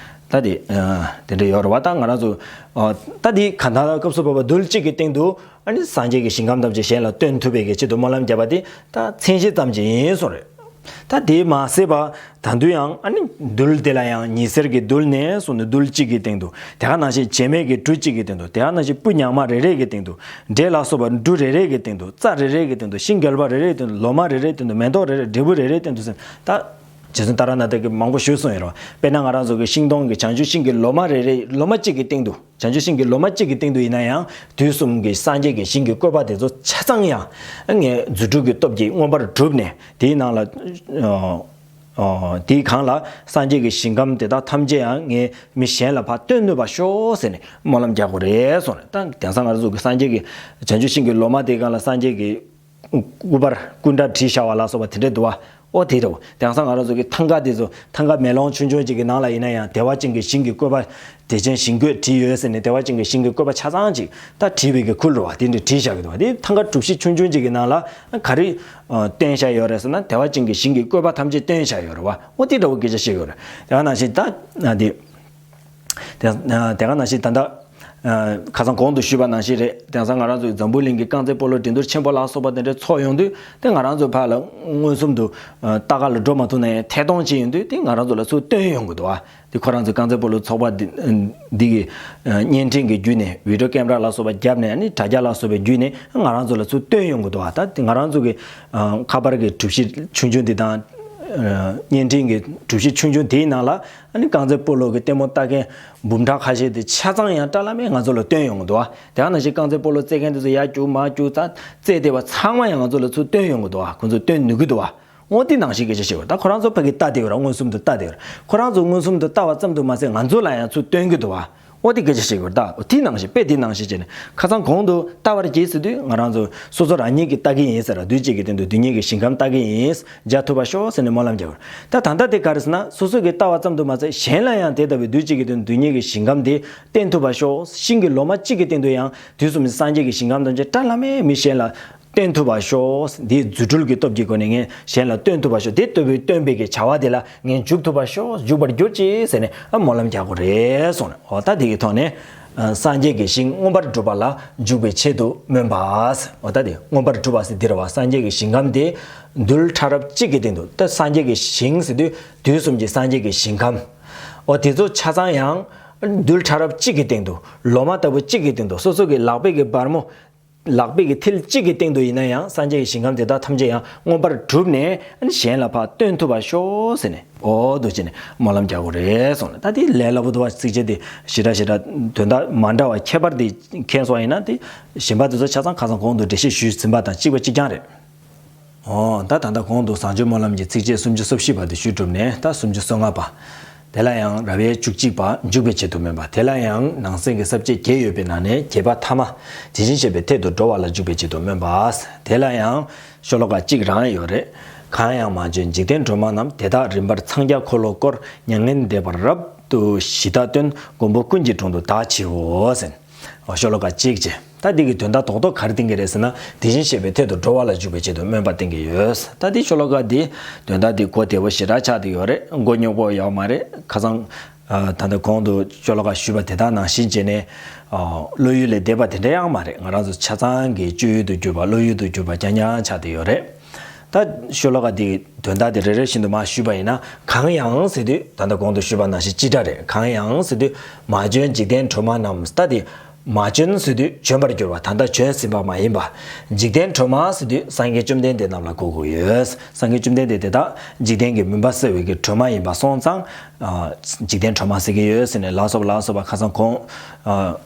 ད་དེ་དེ་འདྲ་ཡོད་རེད་བ། ད་ང་རང་ཚོ་ད་དེ་གང་ལྟར་སྐབས་སུ་བབ་པ་རྡུལ་གཅིག་གི་སྟེང་དུ་ཨ་ནི་སངས་རྒྱས་ཀྱི་ཞིང་ཁམས་ཐམས་ཅད་གཞན་ལ་སྟོན་ཐུབ་པའི་གི་ཆེད་དུ་སྨོན་ལམ་བརྒྱབ་པ་དེ་ད་མཚན་གཞི་ཙམ་ཅིག་ཡིན་གསུངས་རེད། ད་དེ་མ་ཟད་པ་ད་དུང་ཡང་ཨ་ནི་རྡུལ་དེ་ལ་ཡང་ཉི་ཟེར་གྱི་རྡུལ་ནས་བཟུང་ནས་རྡུལ་གཅིག་གི་སྟེང་དུ། དེ་ག་ནང་བཞིན་བྱེ་མའི་གི་གྲུ་གཅིག་གི་སྟེང་དུ། དེ་ག་ནང་བཞིན་སྤུ་ཉག་མ་རེ་རེ་གི་སྟེང་དུ། འབྲས་ལ་སོགས་པ་འབྲུ་རེ་རེ་གི་སྟེང་དུ། རྩྭ་རེ་རེ་གི་སྟེང་དུ། ཤིང་བརྒལ་བ་རེ་རེའི་སྟེང་དུ། ལོ་མ་རེ་རེའི་སྟེང་དུ། མེ་ཏོག་རེ་རེ། འབྲས་བུ་རེ་རེའི་སྟེང་དུ་ཟེར། ད་ རྗེ་བཙུན་ཏཱ་ར་ནཱ་ཐ་གིས་མང་པོ་ཞུས་སོང་ཡོད་རེད་བ། དཔེར་ན་ང་རང་ཚོ་གི་ཤིང་སྡོང་གི་བྱང་ཆུབ་ཤིང་གི་ལོ་མ་རེ་རེ་ལོ་མ་གཅིག་གི་སྟེང་དུ། བྱང་ཆུབ་ཤིང་གི་ལོ་མ་གཅིག་གི་སྟེང་དུ་ཡིན་ན་ཡང་དུས་གསུམ་གྱི་སངས་རྒྱས་ཀྱི་ཞིང་གི་བཀོད་པ་དེ་ཚོ་ཆ་ཚང་ཡང་ངས་རྫུ་འཕྲུལ་གྱི་སྟོབས་ཀྱིས་མངོན་པར་གྲུབ་ནས། དེའི་ནང་ལ། ཨོ། ཨོ། དེའི་སྒང་ལ་སངས་རྒྱས་ཀྱི་ཞིང་ཁམས་དེ་དག་ཐམས་ཅད་ཡང་ངས་མི་གཞན་ལ་ཕར་སྟོན་ནུས་པར་ཤོག་ཟེར་ནས་སྨོན་ལམ་རྒྱག་དགོས་རེད་གསུངས་ནས། ད་དེང་སང་ང་རང་ཚོ་གི་སངས་རྒྱས་ཀྱི་བྱང་ཆུབ་ཤིང་གི་ལོ་མ་དེའི་སྒང་ལ་སངས་རྒྱས་ཀྱི་སྐུ་པར་སྐུ་འདྲ་བྲིས་བཞག་པ་ལ་སོགས་པ་དེ་འདྲ་འདུག་བ། ཨོ་དེ་འདྲ་བོ། དེང་སང་ང་རང་ཚོ་གི་ཐང་ག་དེ་ཚོ། ཐང་ག་མེ་ལོང་ཆུང་ཆུང་ཅིག་གི་ནང་ལ་ཡིན་ན་ཡང་བདེ་བ་ཅན་གྱི་ཞིང་གི་བཀོད་པ། བདེ་ཆེན་ཞིང་བཀོད་བྲིས་ཡོད་ཟེར་ནས་བདེ་བ་ཅན་གྱི་ཞིང་གི་བཀོད་པ་ཆ་ཚང་ཅིག་ད་བྲིས་པའི་གི་ཁུལ་རེད་བ། དེ་འདྲ་བྲིས་བཞག་གི་འདུག་བ། དེ་ཐང་ག་གྲུ་བཞི་ཆུང་ཆུང་ཅིག་གི་ནང་ལ་ག་རེ་ཨ་བཏོན་བཞག་ཡོད་རེད་ཟེར་ན། བདེ་བ་ཅན་གྱི་ཞིང་གི་བཀོད་པ་ཐམས་ཅད་བཏོན་བཞག་ཡོད་རེད་བ། ཨོ་དེ་འདྲ་བོ་སྐད་ཆ་བཤད་ཡོད་རེད། དེ་ག་ནང་བཞིན་ད་ཨ་དེ། དེ་དེ་ག་ནང་བཞིན་ད་ལྟ་ཨ་ཁ་སང་གོང་དུ་ཞུས་པ་ནང་བཞིན་རེད། དེང་སང་ང་རང་ཚོའི་འཛམ་བུ་གླིང་གི་རྐང་རྩེད་སྤོ་ལོ་འགྲན་བསྡུར་ཆེན་པོ་ལ་སོགས་པ་དེ་འདྲ་ཚོགས་ཡོང་དུས། དེ་ང་རང་ཚོ་ཕར་ལ་མངོན་སུམ་དུ་ཨ་ལྟ་ག་ལ་འགྲོ་མ་ཐུབ་ན་ཡང་ཐད་གཏོང་བྱེད་ཡོང་དུས། དེ་ང་རང་ཚོ་ལ་ཚུར་སྟོན་ཡོང་གི་འདུག་བ། དེ་ཁོ་རང་ཚོའི་རྐང་རྩེད་སྤོ་ལོ་ཚོགས་པ་འདི་འདི་གི་ཨ་བརྙན་འཕྲིན་གྱི་བརྒྱུད་ནས། བི་ཌིའོ་ཀེམ་ར་ལ་སོགས་པ་བརྒྱབ་ནས། ཨ་ནི་དྲ་རྒྱ་ལ་སོགས་པའི་བརྒྱུད་ནས་ང་རང་ཚོ་ལ་ཚུར་སྟོན་ཡོང་གི་འདུག་བ། ད་དེ་ང་རང་ཚོ་གི་ཨ་ཁ་པར་གྱི་གྲུ་བཞི་ཆུང་ཆུང་འདི་དང་། ཨ་བརྙན་འཕྲིན་གྱི་གྲུ་བཞི་ཆུང་ཆུང་དེའི་ནང་ལ། ཨ་ནི་རྐང་རྩེད་སྤོ་ལོ་གི་ལྟད་མོ་ལྟ་མཁན་འབུམ་ཕྲག་ཁ་ཤས་དེ་ཆ་ཚང་ཡང་ཏྲ་ལ་མེ་ང་ཚོ་ལ་སྟོན་ཡོང་གི་འདུག་བ། དེ་ག་ནང་བཞིན་རྐང་རྩེད་སྤོ་ལོ་རྩེད་མཁན་དེ་ཚོ་ཡར་རྒྱུག་མར་རྒྱུག་ད་རྩེད་བསྡད་པ་ཚང་མ་ཡང་ང་ཚོ་ལ་ཚུར་སྟོན་ཡོང་གི་འདུག་བ། ཁོང་ཚོས་སྟོན་ནུས་ཀྱི་འདུག་བ། འོ་དེ་ནང་བཞིན་སྐད་ཆ་བཤད་དགོས། ད་ཁོ་རང་ཚོ་ཕ་གི་ལྟ་བསྡད་ཡོད་ར། མངོན་སུམ་དུ་ལྟ་བསྡད་ཡོད་ར། ཁོ་རང་ཚོ་མངོན་སུམ་དུ་ལྟ་བ་ཙམ་དུ་མ་ཟད་ང་ཚོ་ལ་ཡང་ཚུར་སྟོན་གྱི་འདུག་བ། འོ་དེ་སྐད་ཆ་བཤད་དགོས། ད་འོ་དེ་ནང་བཞིན། དཔེ་དེ་ནང་བཞིན་བྱས་ནས་ཁ་སང་གོང་དུ་ལྟ་བར་གྱིས་ཟེར་དུས། ང་རང་ཚོ་སོ་སོ་རང་ཉིད་ཀྱིས་ལྟ་གི་ཡིན་ཟེར་ར། དུས་གཅིག་གི་སྟེང་དུ་རྡུལ་སྙེད་ཀྱི་ཞིང་ཁམས་ལྟ་གི་ཡིན། མཇལ་ཐུབ་པར་ཤོག་ཟེར་ནས་སྨོན་ལམ་རྒྱག་དགོས། ད་ད་ལྟ་དེ་ག་རེ་ཟེར་ན། སོ་སོ་གིས་ལྟ་བ་ཙམ་དུ་མ་ཟད་གཞན་ལ་ཡང་དེ་ལྟ་བུའི་དུས་གཅིག་གི་སྟེང་དུ་རྡུལ་སྙེད་ཀྱི་ཞིང་ཁམས་དེ་སྟོན་ཐུབ་པར་ཤོག། ཤིང་གི་ལོ་མ་གཅིག་གི་སྟེང་དུ་ཡང་དུས་གསུམ་གྱི་སངས་རྒྱས་ཀྱི་ཞིང་ཁམས་ཐམས་ཅད་ཏྲ་ལ་མེ་མི་གཞན་ལ་སྟོན་ཐུབ་པར་ཤོག། འདིའི་རྫུ་འཕྲུལ་གྱི་སྟོབས་ཀྱི་སྒོ་ནས་ངས་གཞན་ལ་སྟོན་ཐུབ་པར་ཤོག། དེ་ལྟ་བུའི་སྟོན་པའི་གི་བྱ་བ་དེ་ལ་ངས་འཇུག་ཐུབ་པར་ཤོག། འཇུག་པར་གྱུར་ཅིག་ཟེར་ནས་ཨ་སྨོན་ལམ་རྒྱག་དགོས་རེད་གསུངས་ནས། འོ་ད་དེ་གི་ཐོག་ནས་ཨ་སངས་རྒྱས་ཀྱི་ཞིང་མངོན་པར་འགྲུབ་པ་ལ་འཇུག་པའི་ཆེད་དུ་སྨོན་པ། འོ་ད་དེ་མངོན་པར་འགྲུབ་པ་ཟེར་འདི་རེད་བ། སངས་རྒྱས་ཀྱི་ཞིང་ཁམས་དེ་རྡུལ་ཕྲ་རབ་གཅིག་གི་སྟེང་དུ། ད་སངས་རྒྱས་ཀྱི་ཞིང་ཟེར་དུས་དུས་གསུམ་གྱི་སངས་རྒྱས་ཀྱི་ཞིང་ཁམས། འོ་དེ་ཚོ་ཆ་ཚང་ཡང་རྡུལ་ཕྲ་རབ་གཅིག་གི་སྟེང་དུ། ལོ་མ་ལྟ་བུ་གཅིག་གི་སྟེང་དུ། སོ་སོ་གི་ལག་པའི་གི་སྦར་མོ། ལག་པའི་གི་མཐིལ་གཅིག་གི་སྟེང་དུ་ཡིན་ན་ཡང་སངས་རྒྱས་ཀྱི་ཞིང་ཁམས་དེ་དག་ཐམས་ཅད་ཡང་མངོན་པར་གྲུབ་ནས་གཞན་ལ་ཕར་སྟོན་ཐུབ་པར་ཤོག་ཟེར་ནས། འོ་འདུག་བྱས་ནས་སྨོན་ལམ་རྒྱག་དགོས་རེད་གསུངས་ནས། ད་དེ་ལས་སླ་པོ་འདུག་བ། ཚིགས་བཅད་དེ་ཞེ་དྲག་ཞེ་དྲག་དོན་དག་མ་འདྲ་བ་ཁྱད་པར་དེ་མཁྱེན་སོང་བ་ཡིན་ན། དེ་གཞན་པ་དེ་ཚོ་ཆ་ཚང་ཁ་སང་གོང་དུ་འགྲེལ་བཤད་ཞུས་ཟིན་པ་དང་གཅིག་པ་གཅིག་རྐྱང་རེད། འོ་ད་ད་ལྟ་གོང་དུ་བཟང་སྤྱོད་སྨོན་ལམ་གྱི་ཚིགས་བཅད་སུམ་ཅུ་སོ་བཞི་པ་དེ་ཞུས་གྲུབ་ནས། ད་སུམ་ཅུ་སོ་ལྔ་པ། དེ་ལ་ཡང་ར་བའི་བཅུ་གཅིག་པ། འཇུག་པའི་ཆེད་དུ་སྨོན་པ། དེ་ལ་ཡང་ནང་གསེས་ཀྱི་ས་བཅད་བརྒྱད་ཡོད་པའི་ནང་ནས་བརྒྱད་པ་ཐ་མ། དེ་བཞིན་གཤེགས་པའི་ཐད་དུ་འགྲོ་བ་ལ་འཇུག་པའི་ཆེད་དུ་སྨོན་པ། དེ་ལ་ཡང་ཤོ་ལོ་ཀ་གཅིག་རང་ཡོད་རེད། གང་ཡང་མ་བྱོན་འཇིག་རྟེན་སྒྲོན་མ་རྣམས། དེ་དག་རིམ་པར་འཚང་རྒྱ་འཁོར་ལོ་བསྐོར། མྱ་ངན་འདས་པ་རབ་ཏུ་ཞི་བདག་སྟོན། མགོན་པོ་ཀུན་གྱི་དྲུང་དུ་བདག་མཆིའོ་ཟེར། ཨོ་ཤོ་ལོ་ཀ་གཅིག་བྱས། ད་འདི་གི་དོན་དག་རྡོག་རྡོག་ག་རེ་བསྟན་གྱི་རེད་ཟེར་ན། དེ་བཞིན་གཤེགས་པའི་ཐད་དུ་འགྲོ་བ་ལ་འཇུག་པའི་ཆེད་དུ་སྨོན་པ་བསྟན་གྱི་ཡོད། ད་འདི་ཤོ་ལོ་ཀ་འདི་དོན་དག་འདི་གོ་བདེ་པོ་ཞེ་དྲག་ཆགས་བསྡད་ཡོད་རེད། མགོ་རྙོག་པོ་ཡོད་མ་རེད། ཁ་སང་ཨ་ད་ལྟ་གོང་དུ་ཤོ་ལོ་ཀ་ཞུས་པ་དེ་དག་ནང་བཞིན་བྱས་ནས། ཨ་བློ་ཡུལ་ལས་འདས་པ་དེ་འདྲ་ཡང་མ་རེད། ང་རང་ཚོ་ཆ་ཚང་གི་སྤྱོད་ཡུལ་དུ་གྱུར་པ། བློ་ཡུལ་དུ་གྱུར་པ་རྐྱང་རྐྱང་ཆགས་བསྡད་ཡོད་རེད། ད་ཤོ་ལོ་ཀ་འདི་དོན་དག་དེ་རེ་རེ་བཞིན་དུ་མར་ཞུས་པ་ཡིན་ན། གང་ཡང་ཟེར་དུས་ད་ལྟ་གོང་དུ་ཞུས་པ་ནང་བཞིན་སྤྱི་སྒྲ་རེད། གང་ཡང་ཟེར་དུས་མ་བྱོན་འཇིག་རྟེན་སྒྲོན་མ་རྣམས། ད་དེ་མ་བྱོན་ཟེར་དུས་བྱོན་པར་གྱུར་པ། ད་ལྟ་བྱོན་ཟིན་པ་མ་ཡིན་པ། འཇིག་རྟེན་སྒྲོན་མ་ཟེར་དུས་སངས་རྒྱས་བཅོམ་ལྡན་འདས་རྣམས་ལ་གོ་དགོས་ཡོད། སངས་རྒྱས་བཅོམ་ལྡན་འདས་དེ་དག་འཇིག་རྟེན་གྱི་མུན་པ་སེལ་བའི་གི་སྒྲོན་མ་ཡིན་པ་སོང་ཙང་། ཨ་འཇིག་རྟེན་སྒྲོན་མ་ཟེར་གྱི་ཡོད་ཟེར་ནས་ལ་སོགས་ལ་སོགས་པ་ཁ་སང་གོང་། ཨ།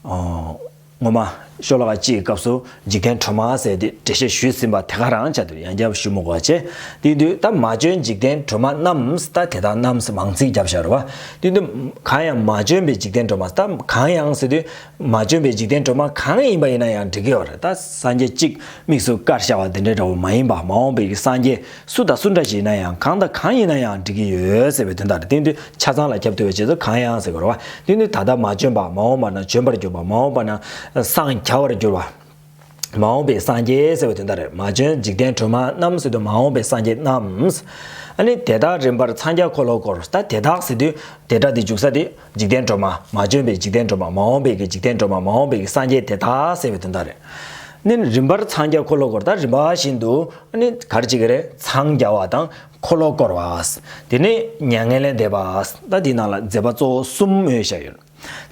ཨོ། སྔོན་མ་ཤོ་ལོ་ཀ་གཅིག་གི་སྐབས་སུ་འཇིག་རྟེན་སྒྲོན་མ་ཟེར་ཏེ་འགྲེལ་བཤད་ཞུས་ཟིན་པ་དེ་ག་རང་ཆགས་འདུག། ཡང་བསྐྱར་ཞུ་མི་དགོས་པ་བྱས། དེ་དུས་ད་མ་བྱོན་འཇིག་རྟེན་སྒྲོན་མ་རྣམས། ད་དེ་དག་རྣམས་མང་ཚིག་བརྒྱབ་བཞག་རེད་བ། དེ་དུས་གང་ཡང་མ་བྱོན་པའི་འཇིག་རྟེན་སྒྲོན་མ། ད་གང་ཡང་ཟེར་དུས་མ་བྱོན་པའི་འཇིག་རྟེན་སྒྲོན་མ་གང་ཡིན་པ་ཡིན་ན་ཡང་འགྲིག་གི་ཡོད་རེད། ད་སངས་རྒྱས་གཅིག་དམིགས་སུ་བཀར་བཞག་པ་དེ་འདྲའི་འདྲ་བོ་མ་ཡིན་པ། མ་འོངས་པའི་གི་སངས་རྒྱས་སུ་དང་སུ་འདྲ་ཞིག་ཡིན་ན་ཡང་། གང་དང་གང་ཡིན་ན་ཡང་འགྲིག་གི་ཡོད་ཟེར་བའི་དོན་དག་རེད། དེ་དུས་ཆ་ཚང་ལ་ཁྱབ་ཐུབ་པའི་ཆེད་དུ་གང་ཡང་ཟེར་དགོས་རེད་བ། དེ་ནི་ད་ལྟ་མ་བྱོན་པ། མ་འོངས་པ་ན་བྱོན་པར་འགྱུར་བ། མ་འོངས་པ་ན་སངས་རྒྱ་བར་འགྱུར་བ། མ་འོངས་པའི་སངས་རྒྱས་ཟེར་བའི་དོན་དག་རེད། མ་བྱོན་འཇིག་རྟེན་སྒྲོན་མ་རྣམས་ཟེར་དུས་མ་འོངས་པའི་སངས་རྒྱས་རྣམས། ཨ་ནི་དེ་དག་རིམ་པར་འཚང་རྒྱ་འཁོར་ལོ་བསྐོར། ད་དེ་དག་ཟེར་དུས་དེ་དག་དེ་འཇུག་ས་དེ་འཇིག་རྟེན་སྒྲོན་མ། མ་བྱོན་པའི་འཇིག་རྟེན་སྒྲོན་མ། མ་འོངས་པའི་གི་འཇིག་རྟེན་སྒྲོན་མ། མ་འོངས་པའི་གི་སངས་རྒྱས་དེ་དག་ཟེར་བའི་དོན་དག་རེད། ནི་རིམ་པར་འཚང་རྒྱ་འཁོར་ལོ་བསྐོར། ད་རིམ་པ་བཞིན་དུ་ཨ་ནི་ག་རེ་བྱེད་ཀྱི་རེད། འཚང་རྒྱ་བ་དང་འཁོར་ལོ་བསྐོར་བ། དེ་ནས་མྱ་ངན་ལས་འདས་པ། ད་འདི་ནང་ལ་མཛད་པ་གཙོ་བོ་གསུམ་ཡོད་བཞག་ཡོད།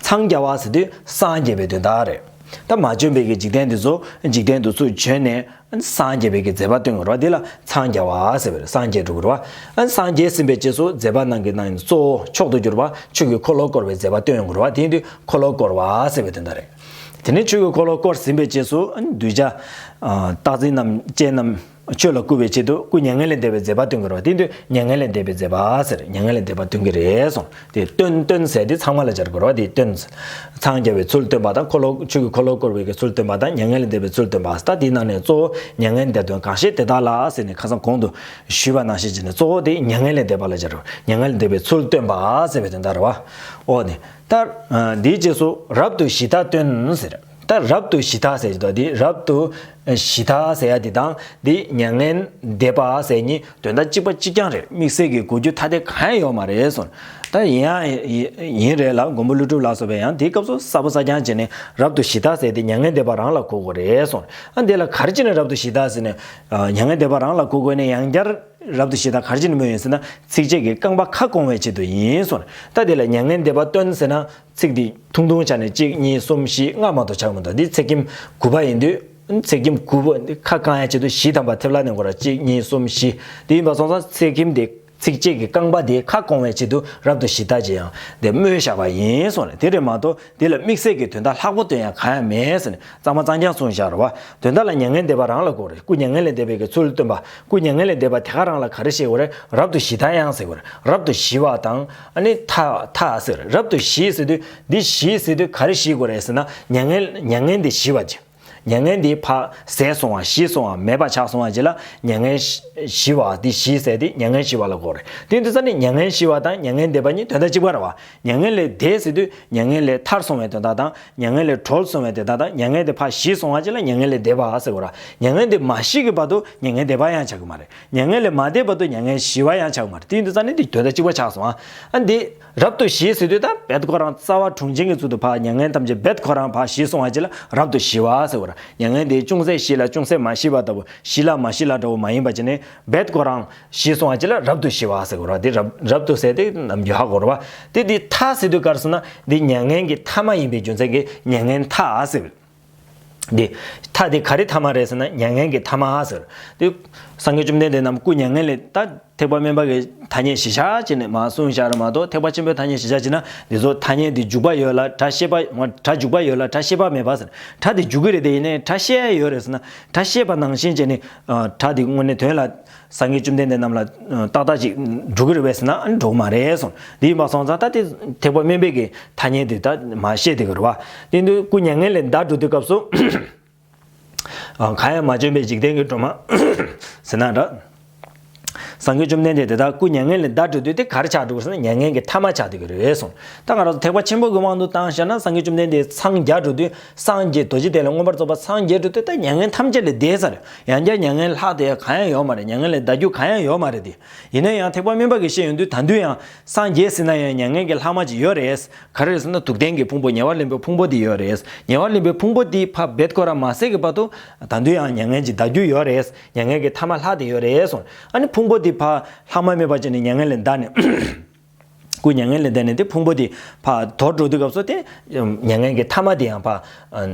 འཚང་རྒྱ་བ་ཟེར་དུས་སངས་རྒྱས་པའི་དོན་དག་རེད། ད་མ་བྱོན་པའི་གི་འཇིག་རྟེན་འདི་ཚོ་འཇིག་རྟེན་དུ་ཚུར་བྱོན་ནས་ སངས་རྒྱས་པའི་གི་མཛད་པ་སྟོན་དགོས་རེད་བ། དེ་ལ་འཚང་རྒྱ་བ་ཟེར་བ་རེད། སངས་རྒྱས་འགྲོ་དགོས་རེད་བ། སངས་རྒྱས་ཟིན་པའི་རྗེས་སུ་མཛད་པ་རྣམས་ཀྱི་ནང་ནས་གཙོ་བོ་མཆོག་ཏུ་གྱུར་པ་ཆོས་ཀྱི་འཁོར་ལོ་བསྐོར་བའི་མཛད་པ་སྟོན་དགོས་རེད་བ། དེ་ཡིན་དུས་འཁོར་ལོ་བསྐོར་བ་ཟེར་བའི་དོན་དག་རེད། དེ་ནས་ཆོས་ཀྱི་འཁོར་ལོ་བསྐོར་ཟིན་པའི་རྗེས་སུ་གདུལ་བྱ་རྟག་འཛིན་རྣམས་ཅན་རྣམས་ཆོས་ལ་བསྐུལ་བའི་ཆེད་དུ་སྐུ་མྱ་ངན་ལས་འདས་པའི་མཛད་པ་སྟོན་དགོས་རེད་བ། དེ་ཡིན་དུས་མྱ་ངན་ལས་འདས་པའི་མཛད་པ་ཟེར། མྱ་ངན་ལས་འདས་པ་སྟོན་གྱི་རེད་གསུངས། དེ་སྟོན་སྟོན་ཟེར་དེ་ཚང་མ་ལ་སྦྱར་དགོས་རེད་བ། དེ་སྟོན། འཚང་རྒྱ་བའི་ཚུལ་སྟོན་པ་དང་། འཁོར་ལོ་ཆོས་ཀྱི་འཁོར་ལོ་བསྐོར་བའི་གི་ཚུལ་སྟོན་པ་དང་། མྱ་ངན་ལས་འདས་པའི་ཚུལ་སྟོན་པ། ད་དེའི་ནང་ནས་གཙོ་བོ་མྱ་ངན་འདས་དོན་གང་ཞིག་དེ་དག་ལ་ཟེར་ནས་ཁ་སང་གོང་དུ་ཞུས་པ་ནང་བཞིན་བྱས་ནས་གཙོ་བོ་དེ་མྱ་ངན་ལས་འདས་པ་ལ་སྦྱར་རོ། མྱ་ངན་ལས་འདས་པའི་ཚུལ་སྟོན་པ་ཟེར་བའི་དོན་དག་རེད་བ། འོ་ནི། ད་འདིའི་རྗེས་སུ་རབ་ཏུ་ཞི་མཐའ་སྟོན་ཟེར། ད་རབ་ཏུ་ཞི་མཐའ་ཟེར་གྱི་འདུག་དེ་རབ་ཏུ་ཞི་མཐའ་ཟེར་ཡ་དེ་དང་དེ་མྱ་ངན་འདས་པ་ཟེར་གཉིས་དོན་དག་གཅིག་པ་གཅིག་རྐྱང་རེད། དམིགས་བསལ་གྱི་གོ་རྒྱུ་ཐ་དད་གང་ཡང་ཡོད་མ་རེད་གསུངས། ད་ཡིན་ཡང་ཡིན་རེད་ལ། མགོན་པོ་ཀླུ་སྒྲུབ་ལ་སོགས་པས་ཡང་དེའི་སྐབས་སུ་གསལ་པོ་གསལ་རྐྱང་བྱས་ནས་རབ་ཏུ་ཞི་མཐའ་ཟེར་དེ་མྱ་ངན་འདས་པ་རང་ལ་གོ་དགོས་རེད་གསུངས། ཨ་འདི་ལ་ག་རེ་བྱས་ནས་རབ་ཏུ་ཞི་མཐའ་ཟེར་ནས་མྱ་ངན་འདས་པ་རང་ལ་གོ་དགོས་ནས་ཡང་བསྐྱར་རབ་ཏུ་ཞི་མཐའ་ག་རེ་བྱས་ནས་སྨོས་ཡིན་ཟེར་ན། ཚིགས་བཅད་ཀྱི་རྐང་པ་ཁ་སྐོང་བའི་ཆེད་དུ་ཡིན་གསུངས། ད་དེ་ལ་མྱ་ངན་འདས་པ་སྟོན་ཟེར་ན་ཚིག་འདི་ཐུང་ཐུང་ཆ་ནས་གཅིག་གཉིས་གསུམ་བཞི་ལྔ་མ་གཏོགས་ཆགས་མི་འདུག་འདི་ཚེག་ཁྱིམ་དགུ་པ་ཡིན་དུས། ཚེག་ཁྱིམ་དགུ་པ་འདི་ཁ་བསྐང་ཡ་ཆེད་དུ་བཞི་ཐམ་པ་ཐེབས་ལ་ནས་འགོ་ར། གཅིག་གཉིས་གསུམ་བཞི། དེ་ཡིན་པ་སོང་ཙང་ཚེག་ཁྱིམ་དེ་ཚིགས་བཅད་ཀྱི་རྐང་པ་དེ་ཁ་སྐོང་བའི་ཆེད་དུ་རབ་ཏུ་ཞི་མཐའ་ཅེས་ཡང་དེ་སྨོས་བཞག་པ་ཡིན་གསུངས་ནས། དེ་རེད་མ་གཏོགས་དེ་ལ་དམིགས་བསལ་གྱི་དོན་དག་ལྷག་པོ་སྟོན་ཡ་གང་ཡང་མེད་ཟེར་ནས་གཙང་མ་གཙང་རྐྱང་གསུངས་བཞག་རེད་བ། དོན་དག་ལ་མྱ་ངན་འདས་པ་རང་ལ་གོ་རེད། སྐུ་མྱ་ངན་ལས་འདས་པའི་གི་ཚུལ་སྟོན་པ། སྐུ་མྱ་ངན་ལས་འདས་པ་དེ་ག་རང་ལ་ག་རེ་བཤད་དགོས་རེད། རབ་ཏུ་ཞི་མཐའ་ཡང་ཟེར་དགོས་རེད། རབ་ཏུ་ཞི་བ་དང་ཨ་ནི་མཐའ་མཐའ་ཟེར། རབ་ཏུ་ཞི་ཟེར་དུས་འདི་ཞི་ཟེར་དུས་ག་རེ་ཞི་དགོས་རེད་ཟེར་ན། མྱ་ངན་མྱ་ངན་འདི་ཞི་བ་ཅིག་མྱ་ངན་འདི་ཕར་ཟད་སོང་བ་ཞི་སོང་བ་མེད་པ་ཆགས་སོང་བ་ཅིག་ལ་མྱ་ངན་ཞི་ཞི་བ་འདི་ཞི་ཟེར་ཏེ་མྱ་ངན་ཞི་བ་ལ་གོ་རེད། དེ་འདི་ཙ་ནི་མྱ་ངན་ཞི་བ་དང་མྱ་ངན་འདས་པ་གཉིས་དོན་དག་གཅིག་པ་རེད་བ། མྱ་ངན་ལས་འདས་ཟེར་དུས་མྱ་ངན་ལས་ཐར་སོང་བའི་དོན་དག་དང་། མྱ་ངན་ལས་གྲོལ་སོང་བའི་དོན་དག་དང་། མྱ་ངན་དེ་ཕར་ཞི་སོང་བ་ཅིག་ལ་མྱ་ངན་ལས་འདས་པ་ཟེར་དགོས་ར། མྱ་ངན་དེ་མ་ཞི་གི་བར་དུ་མྱ་ངན་འདས་པ་ཡང་ཆགས་ཀྱི་མ་རེད། མྱ་ངན་ལས་མ་འདས་བར་དུ་མྱ་ངན་ཞི་བ་ཡང་ཆགས་ཀྱི་མ་རེད། དེ་ཡིན་དུས་ཙ་ནི་འདི་དོན་དག་གཅིག་པ་ཆགས་སོང་ཨ། ཨ་འདི་རབ་ཏུ་ཞི་ཟེར་དུས་ད་བེད་ཁོ་རང་རྩ་བ་དྲུང་ཆེན་གྱི་ཚུལ་དུ་ཕར་མྱ་ངན་ཐམས་ཅད་བེད་ཁོ་རང་ཕར་ཞི་སོང་བ་ཅིག་ལ་རབ་ཏུ་ཞི་བ་ཟེར་དགོས་ར། མྱ་ངན་དེ་ཅུང་ཟད་ཞི་ལ་ཅུང་ཟད་མ་ཞི་བ་ལྟ་བུ་ཞི་ལ་མ་ཞི་ལ་འདྲ་བོ་མ་ཡིན་པ་བྱས་ནས་བེད་ཁོ་རང་ཞི་སོང་བ་ཅིག་ལ་རབ་ཏུ་ཞི་བ་ཟེར་དགོས་ར། དེ་རབ་རབ་ཏུ་ཟེར་དེ་ནམ་རྒྱུན་ཧ་གོ་ར་བ། དེ་དེ་མཐའ་ཟེར་དུས་ག་རེ་ཟེར་ན་འདི་མྱ་ངན་གྱི་མཐའ་མ་ཡིན་པའི་རྒྱུ་མཚན་གྱིས་མྱ་ངན་མཐའ་ཟེར། འདི་མཐའ་དེ་ག་རེ་མཐའ་མ་རེད་ཟེར་ན་མྱ་ངན་གྱི་མཐའ་མ་ཟེར། དེ་སངས་རྒྱས་བཅོམ་ལྡན་འདས་རྣམས་སྐུ་མྱ་ངན་ལས་ད་ཐེག་པ་དམན་པ་གི་ཐ་སྙད་གཞི་བཞག་བྱས་ནས་མར་གསུངས་བཞག་རེད་མ་གཏོགས། ཐེག་པ་ཆེན་པོའི་ཐ་སྙད་གཞི་བཞག་བྱས་ན་འདི་ཚོ་ཐ་སྙད་འདི་འཇུག་པ་ཡོད་ལ་སྒྲ་ཤེས་པ། སྒྲ་འཇུག་པ་ཡོད་ལ་སྒྲ་ཤེས་པ་མེད་པ་ཟེར། སྒྲ་དེ་འཇུག་གི་རེད་དེ། ཡིན་ནའི་སྒྲ་ཤེས་ཡ་ཡོད་རེད་ཟེར་ན་སྒྲ་ཤེས་པ་ནང་བཞིན་བྱས་ནས་སྒྲ་དེ་དངོས་གནས་དོན་ལ་སངས་རྒྱས་བཅོམ་ལྡན་འདས་རྣམས་ལ་ཏག་ཏག་ཅིག་འགྲོ་གི་རེད་པས་ཟེར་ན་ཨ་ནི་འགྲོ་གི་མ་རེད་གསུངས། དེ་ཡིན་པ་སོང་ཙང་ད་དེ་ཐེག་པ་དམན་པའི་གི་ཐ་སྙད་དེ་ད་མར་བཤད་བསྡད་ཀྱི་རེད་བ། དེ་དུས་སྐུ་མྱ་ངན་ལས་འདའ་འགྲོ་དུས་སྐབས་སུ། གང་ཡང་མ་བྱོན་པའི་འཇིག་རྟེན་གྱི་སྒྲོན་མ་ཟེར་ན་འདྲ། སངས་རྒྱས་བཅོམ་ལྡན་འདས་དེ་དག་སྐུ་མྱ་ངན་ལས་འདའ་འགྲོ་དུས་དེ་ག་རེ་ཆགས་འགྲོ་གི་ཟེར་ན་མྱ་ངན་གྱི་མཐའ་མ་ཆགས་བསྡད་ཀྱི་རེད་གསུངས། ད་ང་རང་ཚོ་ཐེག་པ་ཆེན་པོ་གི་དབང་དུ་བཏང་བཞག་ན་སངས་རྒྱས་བཅོམ་ལྡན་འདས་སངས་རྒྱས་འགྲོ་དུས་སངས་རྒྱས་རྡོ་རྗེ་གདན་ལ་མངོན་པར་རྫོགས་པ་སངས་རྒྱས་འགྲོ་དུས་ད་མྱ་ངན་ཐམས་ཅད་ལས་འདས་ས་རེད། ཡང་བསྐྱར་མྱ་ངན་ལྷག་བསྡད་ཡ་གང་ཡང་ཡོད་མ་རེད། མྱ་ངན་ལས་འདའ་རྒྱུ་གང་ཡང་ཡོད་མ་རེད་དེ། ཡིན་ན་ཡང་ཐེག་པ་དམན་པ་གི་བཤད་ཡོང་དུས་ད་དུང་ཡང་སངས་རྒྱས་ཟིན་ན་ཡང་མྱ་ངན་གྱི་ལྷག་མ་ཅིག་ཡོད་རེད། ག་རེ་རེད་ཟེར་ན་དུག་ལྡན་གྱི་ཕུང་པོ་ཉེ་བར་ལེན་པའི་ཕུང་པོ་འདི་ཡོད་རེད། ཉེ་བར་ལེན་པའི་ཕུང་པོ་འདི་ཕར་བེད་ཁོ་རང་མ་ཟད་ཀྱི་བར་དུ་ད་དུང་ཡང་མྱ་ངན་ཅིག་འདའ་རྒྱུ་ཡོད་རེད། མྱ་ངན་གྱི་མཐའ་མ་ལྷག་བསྡད་ཡོད་རེད་གསུངས། ཨ་ནི་ཕུང་པོ་འདི་ཕར་ལྷག་མ་མེད་པ་བྱས་ནས་མྱ་ངན་ལས་འདའ་ནས། སྐུ་མྱ་ངན་ལས་འདའ་ནས་དེ་ཕུང་པོ་འདི་ཕར་དོར་འགྲོ་དུས་སྐབས་སུ་དེ་མྱ་ངན་གྱི་མཐའ་མ་དེ་ཡང་ཕར་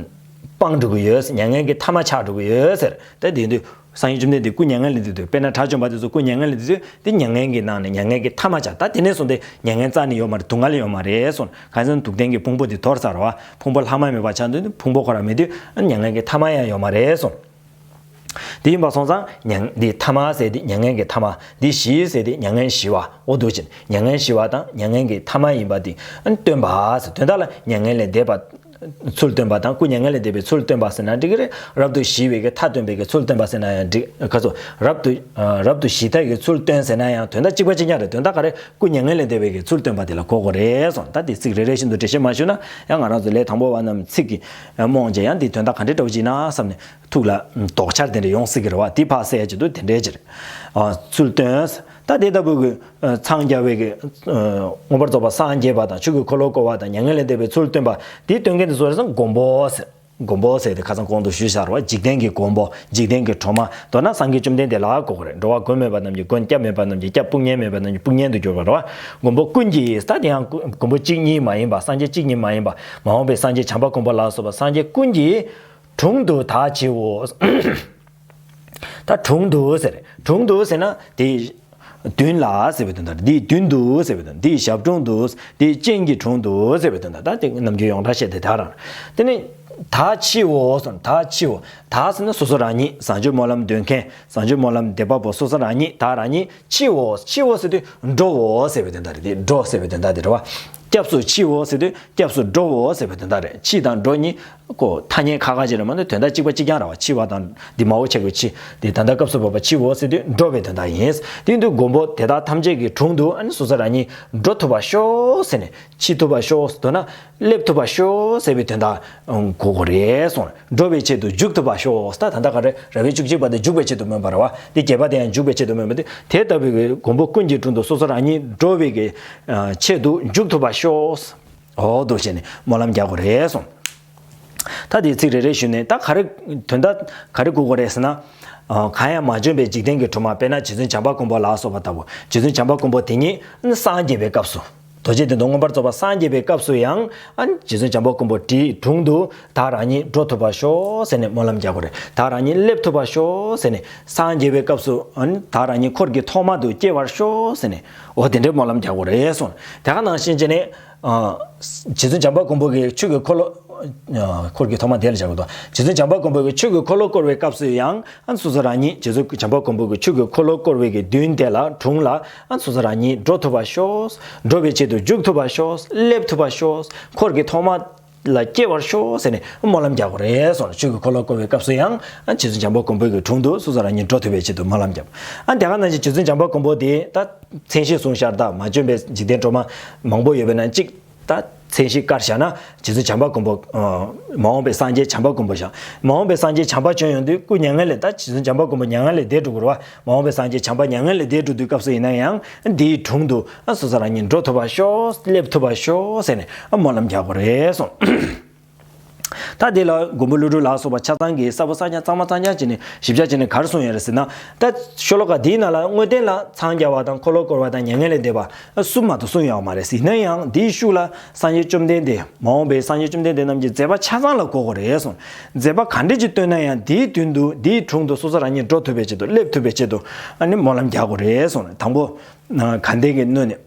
སྤངས་འགྲོ་གི་ཡོད། མྱ་ངན་གྱི་མཐའ་མ་ཆགས་འགྲོ་གི་ཡོད་ཟེར། ད་དེ་དུས། སངས་རྒྱས་བཅོམ་ལྡན་འདས་སྐུ་མྱ་ངན་ལས་འདས་དུས་དཔེར་ན་དགྲ་བཅོམ་པ་དེ་ཚོ་སྐུ་མྱ་ངན་ལས་འདས་དུས་དེ་མྱ་ངན་གྱི་ནང་ནས་མྱ་ངན་གྱི་མཐའ་མ་ཆགས། ད་དེ་ནས་བཟུང་སྟེ་མྱ་ངན་རྩ་ནས་ཡོད་མ་རེད། སྡུག་བསྔལ་ཡོད་མ་རེད་གསུངས། གང་ཟེར་ན་དུག་ལྡན་གྱི་ཕུང་པོ་དེ་དོར་ཚར་བ། ཕུང་པོ་ལྷག་མ་མེད་པ་ཆགས་དུས་ཕུང་པོ་ཁོ་རང་མེད་དུས་མྱ་ངན་གྱི་མཐའ་མ་ཡང་ཡོད་མ་རེད་གསུངས། དེ་ཡིན་པ་སོང་ཙང་མྱ་འདི་མཐའ་མ་ཟེར་དེ་མྱ་ངན་གྱི་མཐའ་མ། འདི་ཞི་ཟེར་དེ་མྱ་ངན་ཞི་བ། འོ་འདུག་ཅིང་མྱ་ངན་ཞི་བ་དང་མྱ་ངན་གྱི་མཐའ་མ་ཡིན་པ་དེ་སྟོན་པ་ཟེར། དོན་དག་ལ་མྱ་ངན་ལས་འདས་པ། ཚུལ་སྟོན་པ་དང་སྐུ་མྱ་ངན་ལས་འདས་པའི་ཚུལ་སྟོན་པ་ཟེར་ན་འགྲིག་གི་རེད། རབ་ཏུ་ཞི་བའི་གི་མཐའ་སྟོན་པའི་གི་ཚུལ་སྟོན་པ་ཟེར་ན་ཡང་འགྲིག་ཁ་སོ། རབ་ཏུ་རབ་ཏུ་ཞི་མཐའ་གི་ཚུལ་སྟོན་ཟེར་ན་ཡང་དོན་དག་གཅིག་པ་གཅིག་རྐྱང་རེད། དོན་དག་ག་རེ། སྐུ་མྱ་ངན་ལས་འདས་པའི་གི་ཚུལ་སྟོན་པ་དེ་ལ་གོ་དགོས་རེད་གསུངས། ད་དེ་ཚིག་རེ་རེ་བཞིན་དུ་འགྲེལ་བཤད་མ་ཞུས་ན་ཡང་ང་རང་ཚོ་ལས་དང་པོ་བ་རྣམས་ཚིག་གི་རྨོངས་བྱས་ཡང་དེ་དོན་དག་ག་འདྲ་འདྲ་བོ་ཅིག་ན་བསམ་ནས་ཐུགས་ལ་དོགས་འཆར་དེ་འདྲ་ཡོང་སྲིད་ཀྱི་རེད་བ། དེ་ཕར་སེལ་ཡ་ཆེད་དུ་དེ་འདྲའི་ཕྱིར་ཚུལ་སྟོན། ད་དེ་ལྟ་བུའི་གི་འཚང་རྒྱ་བའི་གི་མངོན་པར་རྫོགས་པ་སངས་རྒྱས་པ་དང་ཆོས་ཀྱི་འཁོར་ལོ་བསྐོར་བ་དང་མྱ་ངན་ལས་འདས་པའི་ཚུལ་སྟོན་པ་དེ་སྟོན་མཁན་དེ་སུ་རེད་ཟེར་ན་མགོན་པོ་ཟེར། མགོན་པོ་ཟེར་དེ་ཁ་སང་གོང་དུ་ཞུས་ཚར་བ། འཇིག་རྟེན་གྱི་མགོན་པོ། འཇིག་རྟེན་གྱི་སྒྲོན་མ། མདོར་ན་སངས་རྒྱས་བཅོམ་ལྡན་འདས་ལ་གོ་དགོས་རེད། འགྲོ་བ་མགོན་མེད་པ་རྣམས་ཀྱི་མགོན། སྐྱབས་མེད་པ་རྣམས་ཀྱི་སྐྱབས། དཔུང་གཉེན་མེད་པ་རྣམས་ཀྱི་དཔུང་གཉེན་དུ་གྱུར་པ་རེད་བ། མགོན་པོ་ཀུན་གྱིས། ད་དེ་ཡང་མགོན་པོ་གཅིག་གཉིས་མ་ཡིན་པ། སངས་རྒྱས་གཅིག་གཉིས་མ་ཡིན་པ། མ་འོངས་པའི་སངས་རྒྱས་བྱམས་པ་མགོན་པོ་ལ་སོགས་པ་སངས་རྒྱས་ཀུན་གྱིས། དྲུང་དུ་བདག་བྱེད་འོ། ད་དྲུང་དུ་ཟེར། དྲུང་དུ་ཟེར་ན་དེ་མདུན་ལ་ཟེར་བའི་དོན་དག་རེད། འདིའི་མདུན་དུ་ཟེར་བའི་དོན། འདིའི་ཞབས་དྲུང་དུ། འདིའི་སྤྱན་གྱི་དྲུང་དུ་ཟེར་བའི་དོན་དག་ད་དེ་ནམ་རྒྱུན་ཡོངས་གྲགས་བཤད་དེ་དག་རང་རེད། དེ་ནས་ད་མཆིའོ་ཟེར། ད་མཆིའོ། ད་ཟེར་ན་སོ་སོ་རང་ཉིད། བཟང་སྤྱོད་སྨོན་ལམ་འདོན་མཁན། བཟང་སྤྱོད་སྨོན་ལམ་འདེབས་པ་པོ་སོ་སོ་རང་ཉིད། ད་རང་ཉིད། མཆིའོ། མཆིའོ་ཟེར་དུས་འགྲོའོ་ཟེར་བའི་དོན་དག་རེད། དེ་འགྲོ་ཟེར་བའི་དོན་དག་དེ་རེད་བ། སྐྱབས་སུ་མཆིའོ་ཟེར་དུས་སྐྱབས་སུ་འགྲོའོ་ཟེར་བའི་དོན་དག་རེད། མཆི་དང་འགྲོ་གཉིས་ཀོ་ཐ་སྙད་ཁ་ཁ་ཅིག་རེད་མ་གཏོགས་དོན་དག་གཅིག་པ་གཅིག་རྐྱང་རེད་བ། མཆི་བ་དང་འདི་མ་འོ་ཆེ་གི་མཆི་དེ་ད་ལྟ་སྐབས་སུ་བབ་པ་མཆིའོ་ཟེར་དུས་འགྲོ་བའི་དོན་དག་ཡིན། དེ་ཡིན་དུས་མགོན་པོ་དེ་དག་ཐམས་ཅད་ཀྱི་དྲུང་དུ་ཨ་ནི་སོ་སོ་རང་ཉིད་འགྲོ་ཐུབ་པར་ཤོག་ཟེར་ནས། མཆི་ཐུབ་པར་ཤོག་མདོར་ན་སླེབས་ཐུབ་པར་ཤོག་ཟེར་བའི་དོན་དག་གོ་དགོས་རེད་གསུངས། འགྲོ་བའི་ཆེད་དུ་འཇུག་ཐུབ་པར་ཤོག་ད་ད་ལྟ་ག་རེ་ར་བའི་བཅུ་གཅིག་པ་དེ་འཇུག་པའི་ཆེད་དུ་སྨོན་པ་རེད་བ། དེ་བརྒྱད་པ་དེ་ཡང་འཇུག་པའི་ཆེད་དུ་སྨོན་པ་དེ་དེ་ལྟ་བུའི་མགོན་པོ་ཀུན་གྱི་དྲུང་དུ་སོ་སོ་རང་ཉིད་འགྲོ་བའི་གི་ཆེད་དུ་འཇུག་ཐུབ་པར་ཤོག་འོ་འདུག་བྱས་ནས་སྨོན་ལམ་རྒྱག་དགོས་རེད་གསུངས། ད་དེའི་ཚིག་རེ་རེ་ཞུས་ནས་ད་ག་རེ་དོན་དག་ག་རེ་གོ་དགོས་རེད་ཟེར་ན། གང་ཡང་མ་བྱོན་པའི་འཇིག་རྟེན་གྱི་སྒྲོན་མ། དཔེར་ན་རྗེ་བཙུན་བྱམས་པ་མགོན་པོ་ལ་སོགས་པ་ལྟ་བུ། རྗེ་བཙུན་བྱམས་པ་མགོན་པོ་དེ་ཉིད་སངས་རྒྱས་པའི་སྐབས་སུ། རྡོ་རྗེ་གདན་དུ་མངོན་པར་རྫོགས་པ་སངས་རྒྱས་པའི་སྐབས་སུ་ཡང་ཨ་ནི་རྗེ་བཙུན་བྱམས་པ་མགོན་པོ་དེའི་དྲུང་དུ་ད་རང་ཉིད་འགྲོ་ཐུབ་པར་ཤོག་ཟེར་ནས་སྨོན་ལམ་རྒྱག་དགོས་རེད། ད་རང་ཉིད་སླེབས་ཐུབ་པར་ཤོག་ཟེར་ནས། སངས་རྒྱས་པའི་སྐབས་སུ་ཨ་ནི་ད་རང་ཉིད་འཁོར་གྱི་ཐོག་མ་དུ་སྐྱེ་བར་ཤོག་ཟེར་ནས་འོ་དེ་འདྲའི་སྨོན་ལམ་རྒྱག་དགོས་རེད་གསུངས། དེ་ག་ནང་བཞིན་བྱས་ནས་རྗེ་བཙུན་བྱམས་པ་མགོན་པོ་གི་ཆོས་ཀྱི་འཁོར་ལོ། འཁོར་གྱི་ཐོག་མ་དེ་ལ་བཞག་དགོས་དོ། རྗེ་བཙུན་བྱམས་པ་མགོན་པོ་གི་ཆོས་ཀྱི་འཁོར་ལོ་བསྐོར་བའི་སྐབས་སུ་ཡང་ཨ་སོ་སོ་རང་ཉིད་རྗེ་བཙུན་བྱམས་པ་མགོན་པོ་གི་ཆོས་ཀྱི་འཁོར་ལོ་བསྐོར་བའི་གི་མདུན་དེ་ལ་དྲུང་ལ་ཨ་སོ་སོ་རང་ཉིད་འགྲོ་ཐུབ་པར་ཤོག་འགྲོ་བའི་ཆེད་དུ་འཇུག་ཐུབ་པར་ཤོག་སླེབས་ཐུབ་པར་ཤོག་འཁོར་གྱི་ཐོག་མ་ལ་སྐྱེ་བར་ཤོག་ཟེར་ནས་སྨོན་ལམ་རྒྱག་དགོས་རེད་གསུངས། ཆོས་ཀྱི་འཁོར་ལོ་བསྐོར་བའི་སྐབས་སུ་ཡང་ཨ་རྗེ་བཙུན་བྱམས་པ་མགོན་པོ་གི་དྲུང་དུ་སོ་སོ་རང་ཉིད་འགྲོ་ཐུབ་པའི་ཆེད་དུ་སྨོན་ལམ་རྒྱབ། ཨ་དེ་ག་ནང་བཞིན་རྗེ་བཙུན་བྱམས་པ་མགོན་པོ་དེ་ད་མཚན་གཞི་གསུངས་ཤར། ད་མ་བྱོན་པའི་འཇིག་རྟེན་སྒྲོན་མ་མང་པོ་ཡོད་པའི་ནང་གཅིག་ད་མཚན་གཞི་བཀར་བཞག་ན་རྗེ་བཙུན་བྱམས་པ་མགོན་པོ། མ་འོངས་པའི་སངས་རྒྱས་བྱམས་པ་མགོན་པོ་བཞག་མ་འོངས་པའི་སངས་རྒྱས་བྱམས་པ་བྱོན་ཡོང་དུས་སྐུ་མྱ་ངན་ལས། ད་རྗེ་བཙུན་བྱམས་པ་མགོན་པོ་མྱ་ངན་ལས་འདས་འགྲོ་དགོས་རེད་བ། མ་འོངས་པའི་སངས་རྒྱས་བྱམས་པ་མྱ་ངན་ལས་འདས་འགྲོ་དུས་སྐབས་སུ་ཡིན་ན་ཡང་འདིའི་དྲུང་དུ་ཨ་སོ་སོ་རང་ཉིད་འགྲོ་ཐུབ་པར་ཤོག་སླེབས་ཐུབ་པར་ཤོག་ཟེར་ནས་ཨ་སྨོན་ལམ་རྒྱག་དགོས་རེད་གསུངས། ད་དེ་ལ་མགོན་པོ་ཀླུ་སྒྲུབ་ལ་སོགས་པ་ཆ་ཚང་གི་ས་བོན་གཙང་མ་གཙང་རྐྱང་བྱས་ནས་ཞིབ་ཆ་བྱས་ནས་ག་རེ་གསུངས་ཡོད་རེད་ཟེར་ན། ད་ཤོ་ལོ་ཀ་འདིའི་ནང་ལ་དངོས་བསྟན་ལ་འཚང་རྒྱ་བ་དང་འཁོར་ལོ་བསྐོར་བ་དང་མྱ་ངན་ལས་འདས་པ་གསུམ་མ་གཏོགས་གསུངས་ཡོད་མ་རེད་ཟེར་ན་ཡང་། འདིའི་ཤུགས་ལ་སངས་རྒྱས་བཅོམ་ལྡན་འདས། མ་འོངས་པའི་སངས་རྒྱས་བཅོམ་ལྡན་འདས་རྣམས་ཀྱི་མཛད་པ་ཆ་ཚང་ལ་གོ་དགོས་རེད་གསུངས། མཛད་པ་ག་འདྲ་ཅིག་སྟོན་ན་ཡང་འདིའི་མདུན་དུ་འདིའི་དྲུང་དུ་སོ་སོ་རང་ཉིད་འགྲོ་ཐུབ་པའི་ཆེད་དུ་སླེབས་ཐུབ་པའི་ཆེད་དུ་ཨ་ནི་སྨོན་ལམ་རྒྱག་དགོས་རེད་གསུངས། དང་པོ་དགའ་ལྡན་གྱི་སྣོད་ནས།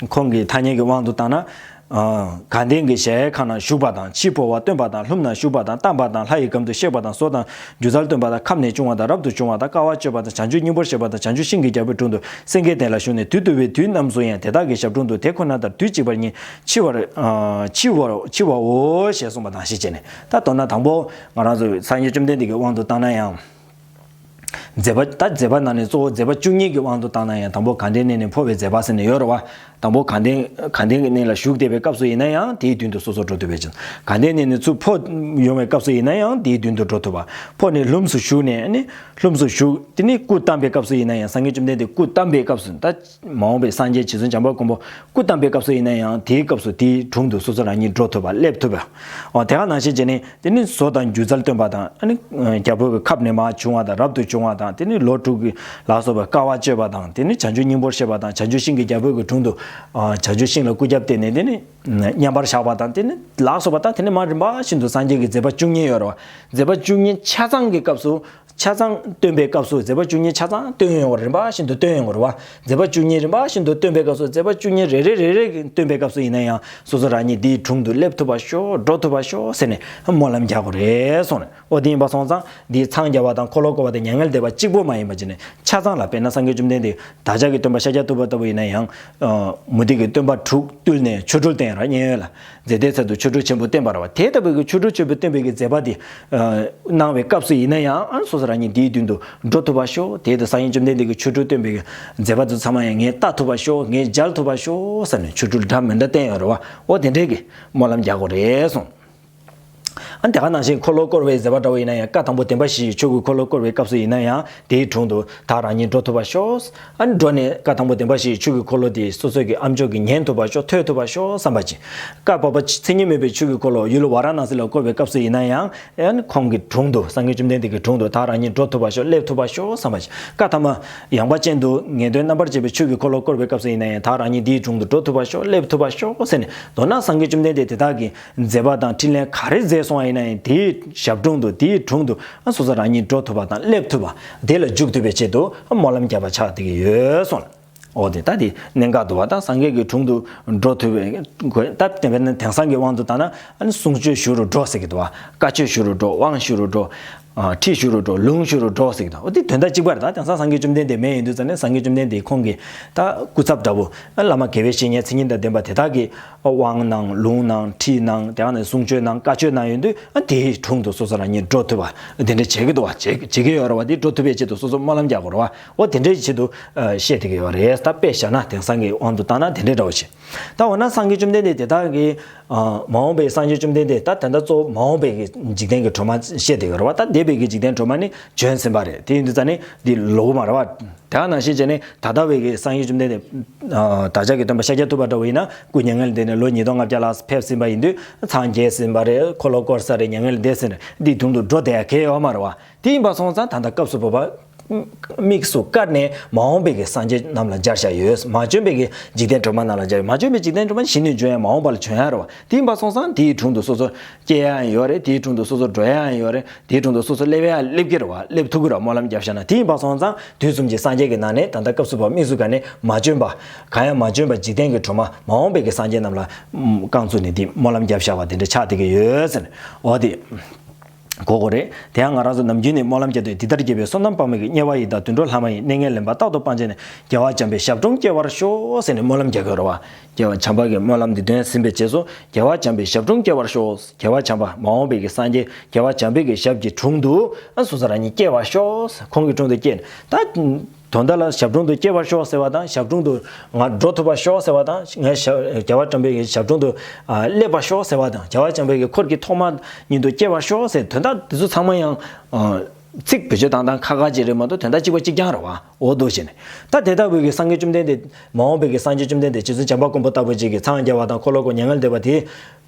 ཁོང་གི་ཐ་སྙད་ཀྱི་དབང་དུ་བཏང་ན། དགའ་ལྡན་གྱི་གཞལ་ཡས་ཁང་ན་བཞུགས་པ་དང་། ཕྱི་འཕོ་བ་སྟོན་པ་དང་། ལྷུམས་ན་བཞུགས་པ་དང་། བལྟམས་པ་དང་། ལྷ་ཡི་སྒམ་དུ་གཤེགས་པ་དང་། ཟོ་དང་སྒྱུ་རྩལ་སྟོན་པ་དང་། ཁབ་ནས་ཕྱུང་བ་དང་། རབ་ཏུ་བྱུང་བ་དང་། དཀའ་བ་སྤྱོད་པ་དང་། བྱང་ཆུབ་སྙིང་པོར་གཤེགས་པ་དང་། བྱང་ཆུབ་ཤིང་གི་རྒྱལ་པོའི་དྲུང་དུ་སེང་གེའི་གདན་ལ་བཞུགས་ནས། དུས་དུ་བའི་དུས་རྣམས་སུ་ཡང་དེ་དག་གི་ཞབས་དྲུང་དུ་དེ་ཁོ་ན་ལྟར་དུས་གཅིག་པར་ཉིད་མཆི་བར་མཆི་བར་མཆི་བའོ་ཞེས་གསུངས་པ་དང་ཞེས་བྱས་ནས། ད་མདོར་ན་དང་པོ་ང་རང་ཚོ་སངས་རྒྱས་བཅོམ་ལྡན་འདས་ཀྱི་དབང་དུ་བཏང་ན་ཡང་། མཛད་པ་ད་མཛད་པ་ནང་ནས་གཙོ་བོ་མཛད་པ་བཅུ་གཉིས་ཀྱི་དབང་དུ་བཏང་ན་ཡང་དང་པོ་དགའ་ལྡན་གནས་ནས་འཕོ་བའི་མཛད་པ་ཟེར་ནས་ཡོད་རེད་བ། དང་པོ་དགའ་ལྡན་དགའ་ལྡན་གྱི་གནས་ལ་བཞུགས་བསྡད་པའི་སྐབས་སུ་ཡིན་ན་ཡང་དེའི་མདུན་དུ་སོ་སོ་འགྲོ་ཐུབ་པའི་ཕྱིར། དགའ་ལྡན་གནས་ནས་ཚུར་འཕོ་ཡོང་བའི་སྐབས་སུ་ཡིན་ན་ཡང་དེའི་མདུན་དུ་འགྲོ་ཐུབ་པ། འཕོ་ནས་ལྷུམས་སུ་ཞུགས་ནས་ནི་ལྷུམས་སུ་ཞུགས་དེ་ནི་སྐུ་བལྟམས་པའི་སྐབས་སུ་ཡིན་ན་ཡང་སངས་རྒྱས་བཅོམ་ལྡན་འདས་སྐུ་བལྟམས་པའི་སྐབས་སུ་ད། མ་འོངས་པའི་སངས་རྒྱས་རྗེ་བཙུན་བྱམས་པ་མགོན་པོ་སྐུ་བལྟམས་པའི་སྐབས་སུ་ཡིན་ན་ཡང་དེའི་སྐབས་སུ་དེའི་དྲུང་དུ་སོ་སོ་རང་ཉིད་འགྲོ་ཐུབ་པ་སླེབས་ཐུབ་པ། འོ་དེ་ག་ནང་བཞིན་བྱས་ནས་དེ་ནི་ཟོ་དང་སྒྱུ་རྩལ་སྟོན་པ་དང་ཨ་ནི་རྒྱལ་པོ་གི་ཁབ་ནས་མར་བྱུང་བ་དང་རབ་ཏུ་བྱུང་བ་དང་དེ་ནི་ལོ་དྲུག་གི་ལ་སོགས་པའི་དཀའ་བ་སྤྱོད་པ་དང་དེ་ནི་བྱང་ཆུབ་སྙིང་པོར་གཤེགས་པ་དང་བྱང་ཆུབ་ཤིང་གི་རྒྱལ་པོ་གི་དྲུང་དུ་བྱང་ཆུབ་ཤིང་ལ་སྐུ་རྒྱབ་བསྟན་ནས་དེ་ནི་མཉམ་པར་བཞག་པ་དང་དེ་ནི་ལ་སོགས་པ་དང་དེ་ནི་མར་རིམ་པ་བཞིན་དུ་སངས་རྒྱས་ཀྱི་མཛད་པ་བཅུ་གཉིས་ཡོད་རེད་བ། མཛད་པ་བཅུ་གཉིས་ཆ་ཚང་གི་སྐབས་སུ། ཆ་ཚང་སྟོན་པའི་སྐབས་སུ་མཛད་པ་བཅུ་གཉིས་ཆ་ཚང་སྟོན་ཡོང་བར་རིམ་པ་བཞིན་དུ་སྟོན་ཡོང་བར་བ། མཛད་པ་བཅུ་གཉིས་རིམ་པ་བཞིན་དུ་སྟོན་པའི་སྐབས་སུ་མཛད་པ་བཅུ་གཉིས་རེ་རེ་རེ་རེ་སྟོན་པའི་སྐབས་སུ་ཡིན་ན་ཡང་སོ་སོ་རང་ཉིད་འདིའི་དྲུང་དུ་སླེབས་ཐུབ་པར་ཤོག་འགྲོ་ཐུབ་པར་ཤོག་ཟེར་ནས་སྨོན་ལམ་རྒྱག་དགོས་རེད་གསུངས་ནས། འོ་དེ་ཡིན་པ་སོང་ཙང་འདིའི་འཚང་རྒྱ་བ་དང་འཁོར་ལོ་བསྐོར་བ་དང་མྱ་ངན་འདས་པ་གཅིག་པོ་མ་ཡིན་པ་བྱས་ནས་ཆ་ཚང་ལ། དཔེར་ན་སངས་རྒྱས་བཅོམ་ལྡན་འདས་བདག་ཅག་གི་སྟོན་པ་ཤཱཀྱ་ཐུབ་པ་ལྟ་བུ་ཡིན་ན་ཡང་། མུ་སྟེགས་ཀྱི་སྟོན་པ་དྲུག་བཏུལ་ནས་ཆོ་འཕྲུལ་བསྟན་ར་མཉན་ཡོད་ལ། མཛེས་སྡེ་ཚལ་དུ་ཆོ་འཕྲུལ་ཆེན་པོ་བསྟན་པ་རེད་བ། དེ་ལྟ་བུའི་གི་ཆོ་འཕྲུལ་ཆེན་པོ་བསྟན་པའི་གི་མཛད་པ་དེ་གནང་བའི་སྐབས་སུ་ཡིན་ན་ཡང་ཨ་སོ་སོ་རང་ཉིད་འདིའི་མདུན་དུ་འགྲོ་ཐུབ་པ་ཤོག་དེའི་དུས་སངས་རྒྱས་བཅོམ་ལྡན་འདས་ཀྱིས་ཆོ་འཕྲུལ་བསྟན་པའི་གི་མཛད་པ་དེ་ཚང་མ་ཡང་ངས་བལྟ་ཐུབ་པ་ཤོག་ངས་མཇལ་ཐུབ་པ་ཤོག་ཟེར་ནས་ཆོ་འཕྲུལ་འདྲ་མི་འདྲ་བསྟན་ཡོད་རེད་བ། འོ་དེ་འདྲའི་གི་སྨོན་ལམ་རྒྱག་དགོས་རེད་གསུངས། ཨ་དེ་ག་ནང་བཞིན་འཁོར་ལོ་བསྐོར་བའི་མཛད་པ་འདྲ་བོ་ཡིན་ན་ཡང་བཀའ་དང་པོ་བདེན་པ་བཞི་ཡི་ཆོས་ཀྱི་འཁོར་ལོ་བསྐོར་བའི་སྐབས་སུ་ཡིན་ན་ཡང་དེའི་དྲུང་དུ་བདག་རང་ཉིད་འགྲོ་ཐུབ་པར་ཤོག་ཨ་ནི་འགྲོ་ནས་བཀའ་དང་པོ་བདེན་པ་བཞིའི་ཆོས་ཀྱི་འཁོར་ལོ་དེ་སོ་སོ་གི་ཨ་མཆོག་གིས་ཉན་ཐུབ་པར་ཤོག་ཐོས་ཐུབ་པར་ཤོག་བསམ་པ་ཅིག་བཀའ་བབས་པ་མཚན་ཉིད་མེད་པའི་ཆོས་ཀྱི་འཁོར་ལོ་ཡུལ་ཝཱ་ར་ཎ་སི་ལ་བསྐོར་བའི་སྐབས་སུ་ཡིན་ན་ཡང་ཨ་ནི་ཁོང་གི་དྲུང་དུ་སངས་རྒྱས་བཅོམ་ལྡན་འདས་ཀྱི་དྲུང་དུ་བདག་རང་ཉིད་འགྲོ་ཐུབ་པར་ཤོག་སླེབས་ཐུབ་པར་ཤོག་བསམ་པ་ཅིག་བཀའ་ཐ་མ་ཡངས་པ་ཅན་དུ་ངེས་དོན་རྣམ་པར་འབྱེད་པའི་ཆོས་ཀྱི་འཁོར་ལོ་བསྐོར་བའི་སྐབས་སུ་ཡིན་ན་ཡང་བདག་རང་ཉིད་འདིའི་དྲུང་དུ་འགྲོ་ཐུབ་པར་ཤོག་སླེབས་ཐུབ་པར་ཤོག་ཟེར་ནས་མདོར་ན་སངས་རྒྱས་བཅོམ་ལྡན་འདས་དེ་དག་གིས་མཛད་པ་དང་ཕྲིན་ལས་ག་རེ་མཛད་སོང་ཡང་། ཡིན་ན་ཡང་དེའི་ཞབས་དྲུང་དུ་དེའི་དྲུང་དུ་ཨ་སོ་སོ་རང་ཉིད་འགྲོ་ཐུབ་པ་དང་སླེབས་ཐུབ་པ་དེ་ལ་འཇུག་ཐུབ་པའི་ཆེད་དུ་ཨ་སྨོན་ལམ་བརྒྱབ་པ་ཆགས་བསྡད་ཀྱི་ཡོད་གསུངས། འོ་དེ་ད་དེ་གནད་འགག་འདུག་བ། ད་སངས་རྒྱས་ཀྱི་དྲུང་དུ་འགྲོ་ཐུབ་པའི་ད་དེ་བས་ན་དེང་སང་གི་དབང་དུ་བཏང་ན་ཨ་ནི་གསུང་ཆོས་ཞུ་རུ་འགྲོ་ཟེར་གྱི་འདུག་བ། བཀའ་ཆོས་ཞུ་རུ་འགྲོ། དབང་ཞུ་རུ་འགྲོ། ཨ་ཁྲིད་ཞུ་རུ་འགྲོ། ལུང་ཞུ་རུ་འགྲོ་ཟེར་གྱི་འདུག་འོ་དེ་དོན་དག་གཅིག་པ་རེད། ད་དེང་སང་སངས་རྒྱས་བཅོམ་ལྡན་འདས་མེད་ཡིན་དུས་ཙང་ནས་སངས་རྒྱས་བཅོམ་ལྡན་འདས་ཁོང་གི་ད་སྐུ་ཚབ་འདྲ་བོ་བླ་མ་དགེ་བའི་བཤེས་གཉེན་མཚན་ཉིད་དང་ལྡན་པ་དེ་དག་གིས་དབང་གནང་། ལུང་གནང་། ཁྲིད་གནང་། དེ་ཡང་ནས་གསུང་ཆོས་གནང་། བཀའ་ཆོས་གནང་ཡོང་དུས་ཨ་དེའི་དྲུང་དུ་སོ་སོ་རང་ཉིད་འགྲོ་ཐུབ་པ་དེ་འདྲ་བྱེད་ཀྱི་འདུག་བ། བྱེད་བྱེད་ཀྱི་ཡོད་རེད་བ། དེ་འགྲོ་ཐུབ་པའི་ཆེད་དུ་སོ་སོ་སྨོན་ལམ་རྒྱག་དགོས་རེད་བ། འོ་དེ་འདྲའི་ཆེད་དུ་བཤད་བསྡད་ཀྱི་ཡོད་རེད། ད་དཔེ་བཞག་ན་དེང་སང་གི་དབང་དུ་བཏང་ན་དེ་འདྲའི་འདྲ་བོ་ཞིག་ད་འོ་ན་སངས་རྒྱས་བཅོམ་ལྡན་འདས་དེ་དག་གིས་ཨ་མ་འོངས་པའི་སངས་རྒྱས་བཅོམ་ལྡན་འདས་ད་ད་ལྟ་གཙོ་བོ་མ་འོངས་པའི་གི་འཇིག་རྟེན་གྱི་སྒྲོན་མ་བཤད་བསྡད་ཀྱི་ཡོད་རེད་བ། ད་འདས་པའི་གི་འཇིག་རྟེན་སྒྲོན་མ་ནི་བྱོན་ཟིན་པ་རེད། དེ་ཡིན་དུས་ཙང་ནི་འདི་ལོག་མ་རེད་བ། དེ་ནང་བཞིན་བྱས་ནས་ད་ལྟ་བའི་གི་སངས་རྒྱས་བཅོམ་ལྡན་འདས་ཨ་བདག་ཅག་གི་སྟོན་པ་ཤཱཀྱ་ཐུབ་པ་འདྲ་བོ་ཡིན་ན་སྐུ་མྱ་ངན་ལས་འདས་ནས་ལོ་ཉིས་སྟོང་ལྔ་བརྒྱ་ལྷག་ཕེབས་ཟིན་པ་ཡིན་དུས་ཚང་རྒྱས་ཟིན་པ་རེད། འཁོར་ལོ་བསྐོར་ས་རེད། མྱ་ངན་ལས་འདས་ཟིན་རེད། འདིའི་དྲུང་དུ་འགྲོ་བསྡད་ཡ་གལ་ཡོད་མ་རེད་བ། དེ་ཡིན་པ་སོང་ཙང་ད་ལྟ་སྐབས་སུ་བབ་པ་དམིགས་སུ་བཀར་ནས་མ་འོངས་པའི་གི་སངས་རྒྱས་རྣམས་ལ་སྦྱར་བཞག་ཡོད། མ་བྱོན་པའི་གི་འཇིག་རྟེན་སྒྲོན་མ་རྣམས་ལ་སྦྱར་ཡོད། མ་བྱོན་པའི་འཇིག་རྟེན་སྒྲོན་མ་གཞི་ནས་བྱོན་ཡ་མ་འོངས་པ་ལ་བྱོན་ཡ་རེད་བ། དེ་ཡིན་པ་སོང་ཙང་དེའི་དྲུང་དུ་སོ་སོ་སྐྱེ་ཡ་ཡང་ཡོད་རེད། དེའི་དྲུང་དུ་སོ་སོ་འགྲོ་ཡ་ཡང་ཡོད་རེད། དེའི་དྲུང་དུ་སོ་སོ་སླེབས་ཡ་སླེབས་ཀྱི་རེད་བ། སླེབས་ཐུབ་ཀྱི་རེད་བ། སྨོན་ལམ་བརྒྱབ་བཞག་ན། དེ་ཡིན་པ་སོང་ཙང་དུས་གསུམ་གྱི་སངས་རྒྱས་ཀྱི་ནང་ནས་ད་ལྟ་སྐབས་སུ་བབ་དམིགས་སུ་བཀར་ནས་མ་བྱོན་པ་གང་ཡང་མ་བྱོན་པ་འཇིག་རྟེན་གྱི་སྒྲོན་མ་མ་འོངས་པའི་གི་སངས་རྒྱས་རྣམས་ལ་རྐང་བཙུགས་ནས་འདི་སྨོན་ལམ་བརྒྱབ་བཞག་པ་དེ་འདྲ་ཆགས་བསྡད་ཀྱི་ཡོད་ཟེར་ནས། འོ་དེ། གོ་གོ་རེད། དེ་ཡང་ང་རང་ཚོ་ནམ་རྒྱུན་ནས་སྨོན་ལམ་རྒྱག་དུས་འདི་ལྟར་དགྱེས་པའི་བསོད་ནམས་དཔག་མེད་ཀྱིས། དམྱལ་བ་ཡི་དྭགས་དུད་འགྲོ་ལྷ་མ་ཡིན། གནས་ངན་ལེན་པ་རྟག་ཏུ་སྤང་བྱས་ནས། རྒྱལ་བ་བྱམས་པའི་ཞབས་དྲུང་སྐྱེ་བར་ཤོག་ཟེར་ནས་སྨོན་ལམ་རྒྱག་གི་ཡོད་རེད་བ། རྒྱལ་བ་བྱམས་པ་གི་སྨོན་ལམ་འདི་དོན་ཟིན་པའི་རྗེས་སུ་རྒྱལ་བ་བྱམས་པའི་ཞབས་དྲུང་སྐྱེ་བར་ཤོག་རྒྱལ་བ་བྱམས་པ་མ་འོངས་པའི་གི་སངས་རྒྱས་རྒྱལ་བ་བྱམས་པའི་གི་ཞབས་ཀྱི་དྲུང་དུ་ཨ་སོ་སོ་རང་ཉིད་སྐྱེ་བར་ཤོག་ཁོང་གི་དྲུང་དུ་སྐྱེས་ནས་ད། དོན་དག་ལ་ཞབས་དྲུང་དུ་སྐྱེ་བར་ཤོག་ཟེར་བ་དང་། ཞབས་དྲུང་དུ་ང་འགྲོ་ཐུབ་པར་ཤོག་ཟེར་བ་དང་། ངས་ཞབས་རྒྱལ་བ་བྱམས་པའི་ཞབས་དྲུང་དུ་ཨ་སླེབས་པར་ཤོག་ཟེར་བ་དང་། རྒྱལ་བ་བྱམས་པའི་འཁོར་གྱི་ཐོག་མ་ཉིད་དུ་སྐྱེ་བར་ཤོག་ཟེར། དོན་དག་འདི་ཚོ་ཚང་མ་ཡང་ཨ་ཚིག་བེད་སྤྱོད་བཏང་སྟངས་ཁ་ཁ་ཅིག་རེད་མ་གཏོགས་དོན་དག་གཅིག་པ་གཅིག་རྐྱང་རེད་བ། འོ་འདུག་བྱས་ནས་ད་དེ་ལྟ་བུའི་གི་སངས་རྒྱས་བཅོམ་ལྡན་འདས། མ་འོངས་པའི་གི་སངས་རྒྱས་བཅོམ་ལྡན་འདས་རྗེ་བཙུན་བྱམས་པ་མགོན་པོ་ལྟ་བུ་ཅིག་གིས་འཚང་རྒྱ་བ་དང་འཁོར་ལོ་བསྐོར་མྱ་ངན་ལས་འདས་པ་དེ།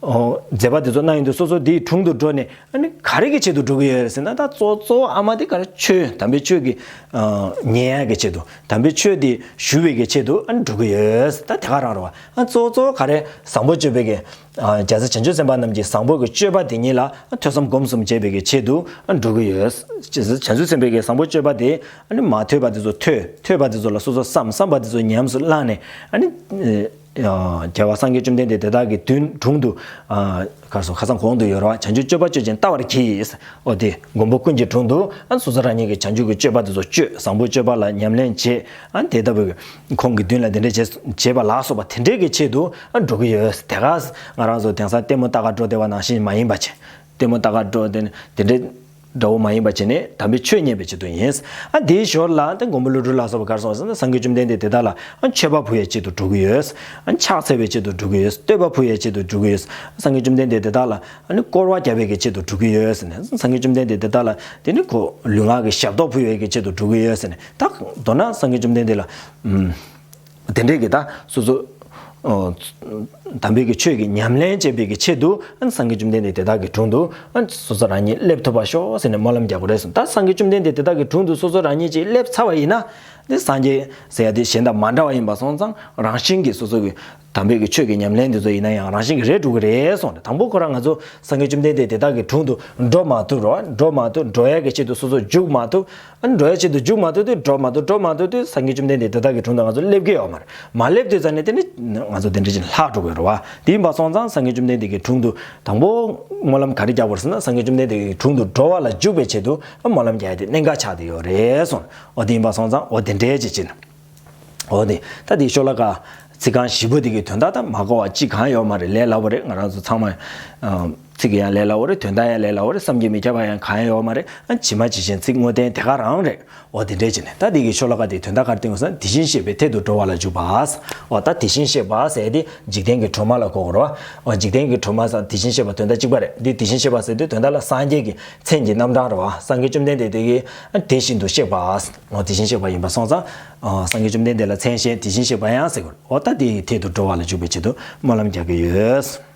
ཨོ། མཛད་པ་དེ་ཚོ་གནང་ཡོང་དུས་སོ་སོ་དེའི་དྲུང་དུ་འགྲོ་ནས་ཨ་ནི་ག་རེ་གི་ཆེད་དུ་འགྲོ་གི་ཡོད་རེད་ཟེར་ན། ད་གཙོ་གཙོ་བོ་ཨ་མ་དེ་ག་རེ། ཆོས། དམ་པའི་ཆོས་ཀྱི་ཨ་ཉན་ཡ་གི་ཆེད་དུ། དམ་པའི་ཆོས་དེ་ཞུ་བའི་གི་ཆེད་དུ་ཨ་ནི་འགྲོ་གི་ཡོད། ད་དེ་ག་རང་རེད་བ། ཨ་གཙོ་གཙོ་བོ་ག་རེ། བཟང་པོ་སྤྱོད་པའི་གི་ཨ་རྒྱལ་སྲས་བྱང་ཆུབ་སེམས་དཔའ་རྣམས་ཀྱི་བཟང་པོ་གི་སྤྱོད་པ་དེ་ཉིད་ལ་ཨ་ཐོས་བསམ་སྒོམ་གསུམ་བྱེད་པའི་གི་ཆེད་དུ་ཨ་འགྲོ་གི་ཡོད། རྒྱལ་སྲས་བྱང་ཆུབ་སེམས་དཔའི་གི་བཟང་པོ་སྤྱོད་པ་དེ་ཨ་ནི་མ་ཐོས་པ་དེ་ཚོ་ཐོས། ཐོས་པ་དེ་ཚོ་ལ་སོ་སོ་བསམ། བསམ་པ་དེ་ཚོ་ཉམས་སུ་བླངས་ནས་ཨ་ནི། རྒྱལ་བ་སངས་རྒྱས་བཅོམ་ལྡན་འདས་དེ་དག་གི་དྲུང་དུ། ཨ་ག་རེ་ཟེར། ཁ་སང་གོང་དུ་ཡོད་རེད་བ། བྱང་ཆུབ་སྤྱོད་པ་སྤྱོད་ཅིང་བལྟ་བར་གྱིས། འོ་དེ་མགོན་པོ་ཀུན་གྱི་དྲུང་དུ་ཨ་སོ་སོ་རང་ཉིད་ཀྱི་བྱང་ཆུབ་ཀྱི་སྤྱོད་པ་དེ་ཚོ་སྤྱོད། བཟང་པོ་སྤྱོད་པ་ལ་ཉམས་ལེན་བྱེད། ཨ་དེ་ལྟ་བུའི་ཁོང་གི་མདུན་ལ་དེ་འདྲ་བྱེད་བྱེད་པ་ལ་སོགས་པ་དེ་འདྲའི་གི་ཆེད་དུ་ཨ་འགྲོ་གི་ཡོད། དེ་ག་ང་རང་ཚོ་དེང་སང་ལྟད་མོ་ལྟ་ག་འགྲོ་བསྡད་པ་ནང་བཞིན་མ་ཡིན་པ་བྱས། ལྟད་མོ་ལྟ་ག་འགྲོ་དེ་དེ་འདྲའི། འདྲ་བོ་མ་ཡིན་པ་བྱས་ནས་དམ་པའི་ཆོས་ཉན་པའི་ཆེད་དུ་ཡིན། ཨ་དེའི་ཞོར་ལ་དེ་མགོན་པོ་ཀླུ་སྒྲུབ་ལ་སོགས་པ་ག་རེ་གསུངས་ཟེར་ན། སངས་རྒྱས་བཅོམ་ལྡན་འདས་དེ་དག་ལ་ཨ་མཆོད་པ་ཕུལ་བའི་ཆེད་དུ་འགྲོ་གི་ཡོད། ཨ་ཕྱག་འཚལ་བའི་ཆེད་དུ་འགྲོ་གི་ཡོད། བསྟོད་པ་ཕུལ་བའི་ཆེད་དུ་འགྲོ་གི་ཡོད། སངས་རྒྱས་བཅོམ་ལྡན་འདས་དེ་དག་ལ་ཨ་ནི་བསྐོར་བ་རྒྱབ་པའི་གི་ཆེད་དུ་འགྲོ་གི་ཡོད་ཟེར་ནས། སངས་རྒྱས་བཅོམ་ལྡན་འདས་དེ་དག་ལ་དེ་ནི་ཁོ་ལུས་ངག་གི་ཞབས་ཏོག་ཕུལ་བའི་གི་ཆེད་དུ་འགྲོ་གི་ཡོད་ཟེར་ནས། ད་མདོར་ན་སངས་རྒྱས་བཅོམ་ལྡན་འདས་ལ་ཨུམ། དེ་འདྲའི་གི་ད་སོ་སོ། ཨོ། དམ་པའི་གི་ཆོས་ཀྱི་ཉམས་ལེན་བྱེད་པའི་གི་ཆེད་དུ་ཨ་ནི་སངས་རྒྱས་བཅོམ་ལྡན་འདས་དེ་དག་གི་དྲུང་དུ་ཨ་ནི་སོ་སོ་རང་ཉིད་སླེབས་ཐུབ་པར་ཤོག་ཟེར་ནས་སྨོན་ལམ་རྒྱག་དགོས་རེད་གསུངས། ད་སངས་རྒྱས་བཅོམ་ལྡན་འདས་དེ་དག་གི་དྲུང་དུ་སོ་སོ་རང་ཉིད་ཅིག་སླེབས་ཚར་བ་ཡིན་ན། དེ་སངས་རྒྱས་ཟེར་ཡ་དེ་གཞན་དང་མ་འདྲ་བ་ཡིན་པ་སོང་ཙང་། རང་བཞིན་གྱིས་སོ་སོ་གི་དམ་པའི་གི་ཆོས་ཀྱི་ཉམས་ལེན་དེ་ཚོ་ཡིན་ན་ཡང་རང་བཞིན་གྱིས་རེད་འགྲོ་གི་རེད་གསུངས་ཏེ། དང་པོ་ཁོ་རང་ང་ཚོ་སངས་རྒྱས་བཅོམ་ལྡན་འདས་དེ་དག་གི་དྲུང་དུ་འགྲོ་མ་ཐུབ་རོགས། འགྲོ་མ་ཐུབ། འགྲོ་ཡ་གི་ཆེད་དུ་སོ་སོ་འཇུག་མ་ཐུབ། ཨ་ནི་འགྲོ་ཡ་ཆེད་དུ་འཇུག་མ་ཐུབ་དུས། འགྲོ་མ་ཐུབ། འགྲོ་མ་ཐུབ་དུས་སངས་རྒྱས་བཅོམ་ལྡན་འདས་དེ་དག་གི་དྲུང་དུ་ང་ཚོ་སླེབས་ཀྱི་ཡོད་མ་རེད། མ་སླེབས་དུས་ཙ་ནས་དེ་ནི་ང་ཚོ་དེ་འདྲ་ཅིག་ལྷག་འགྲོ་གི་རེད་བ། དེ་ཡིན་པ་སོང་ཙང་སངས་རྒྱས་བཅོམ་ལྡན་འདས་ཀྱི་དྲུང་དུ་དང་པོ་སྨོན་ལམ་ག་རེ་རྒྱག་དགོས་རེད་ཟེར་ན། སངས་རྒྱས་བཅོམ་ལྡན་འདས་ཀྱི་དྲུང་དུ་འགྲོ་བ་ལ་འཇུག་པའི་ཆེད་དུ་སྨོན་ལམ་རྒྱག་ཡ་དེ་གནད་འགག་ཆགས་བསྡད་ཡོད་རེད་གསུངས། འོ་དེ་ཡིན་པ་སོང་ཙང་འོ་དེ་འདྲའི་ཅིག་བྱས་ན། འོ་དེ་ད་དེའི་ཤོ་ལོ་ཀ་ཚིག་རྐང་བཞི་པོ་དེ་གི་དོན་དག་ད་མ་གོ་བ་གཅིག་གང་ཡོད་མ་རེད། ལས་སླ་བོ་རེད། ང་རང་ཚོ་ཚང་མ་ཨ་ཚིག་གི་ཡང་ལས་སླ་བོ་རེད། དོན་དག་ཡང་ལས་སླ་བོ་རེད། བསམ་གྱིས་མི་ཁྱབ་པ་ཡང་གང་ཡང་ཡོད་མ་རེད། ཨ་ཇི་མ་ཇི་བཞིན་ཚིག་དངོས་བསྟན་དེ་ག་རང་རེད། འོ་དེ་འདྲས་བྱས་ནས་ད་དེ་གི་ཤོ་ལོ་ཀ་དེའི་དོན་དག་ག་རེ་བསྟན་དགོས་ཟེར་ན། དེ་བཞིན་གཤེགས་པའི་ཐད་དུ་འགྲོ་བ་ལ་འཇུག་པ། འོ་ད་དེ་བཞིན་གཤེགས་པ་ཟེར་དེ་འཇིག་རྟེན་གྱི་སྒྲོན་མ་ལ་གོ་དགོས་རེད་བ། འོ་འཇིག་རྟེན་གྱི་སྒྲོན་མ་ཟེར་དེ་བཞིན་གཤེགས་པ་དོན་དག་གཅིག་པ་རེད། འདི་དེ་བཞིན་གཤེགས་པ་ཟེར་དུས་དོན་དག་ལ་སངས་རྒྱས་ཀྱི་མཚན་གྱི་རྣམ་གྲངས་རེད་བ། སངས་རྒྱས་བཅོམ་ལྡན་འདས་དེ་གིས་དེ་བཞིན་དུ་གཤེགས་པ། འོ་དེ་བཞིན་གཤེགས་པ་ཡིན་པ་སོང་ཙང་། ཨ་སངས་རྒྱས་བཅོམ་ལྡན་འདས་ལ་མཚན་གཞན་དེ་བཞིན་གཤེགས་པ་ཡང་ཟེར་དགོས། འོ་ད་དེའི་ཐད་དུ་འགྲོ་བ་ལ་འཇུག་པའི་ཆེད་དུ་སྨོན་ལམ་རྒྱག་གི་ཡོད།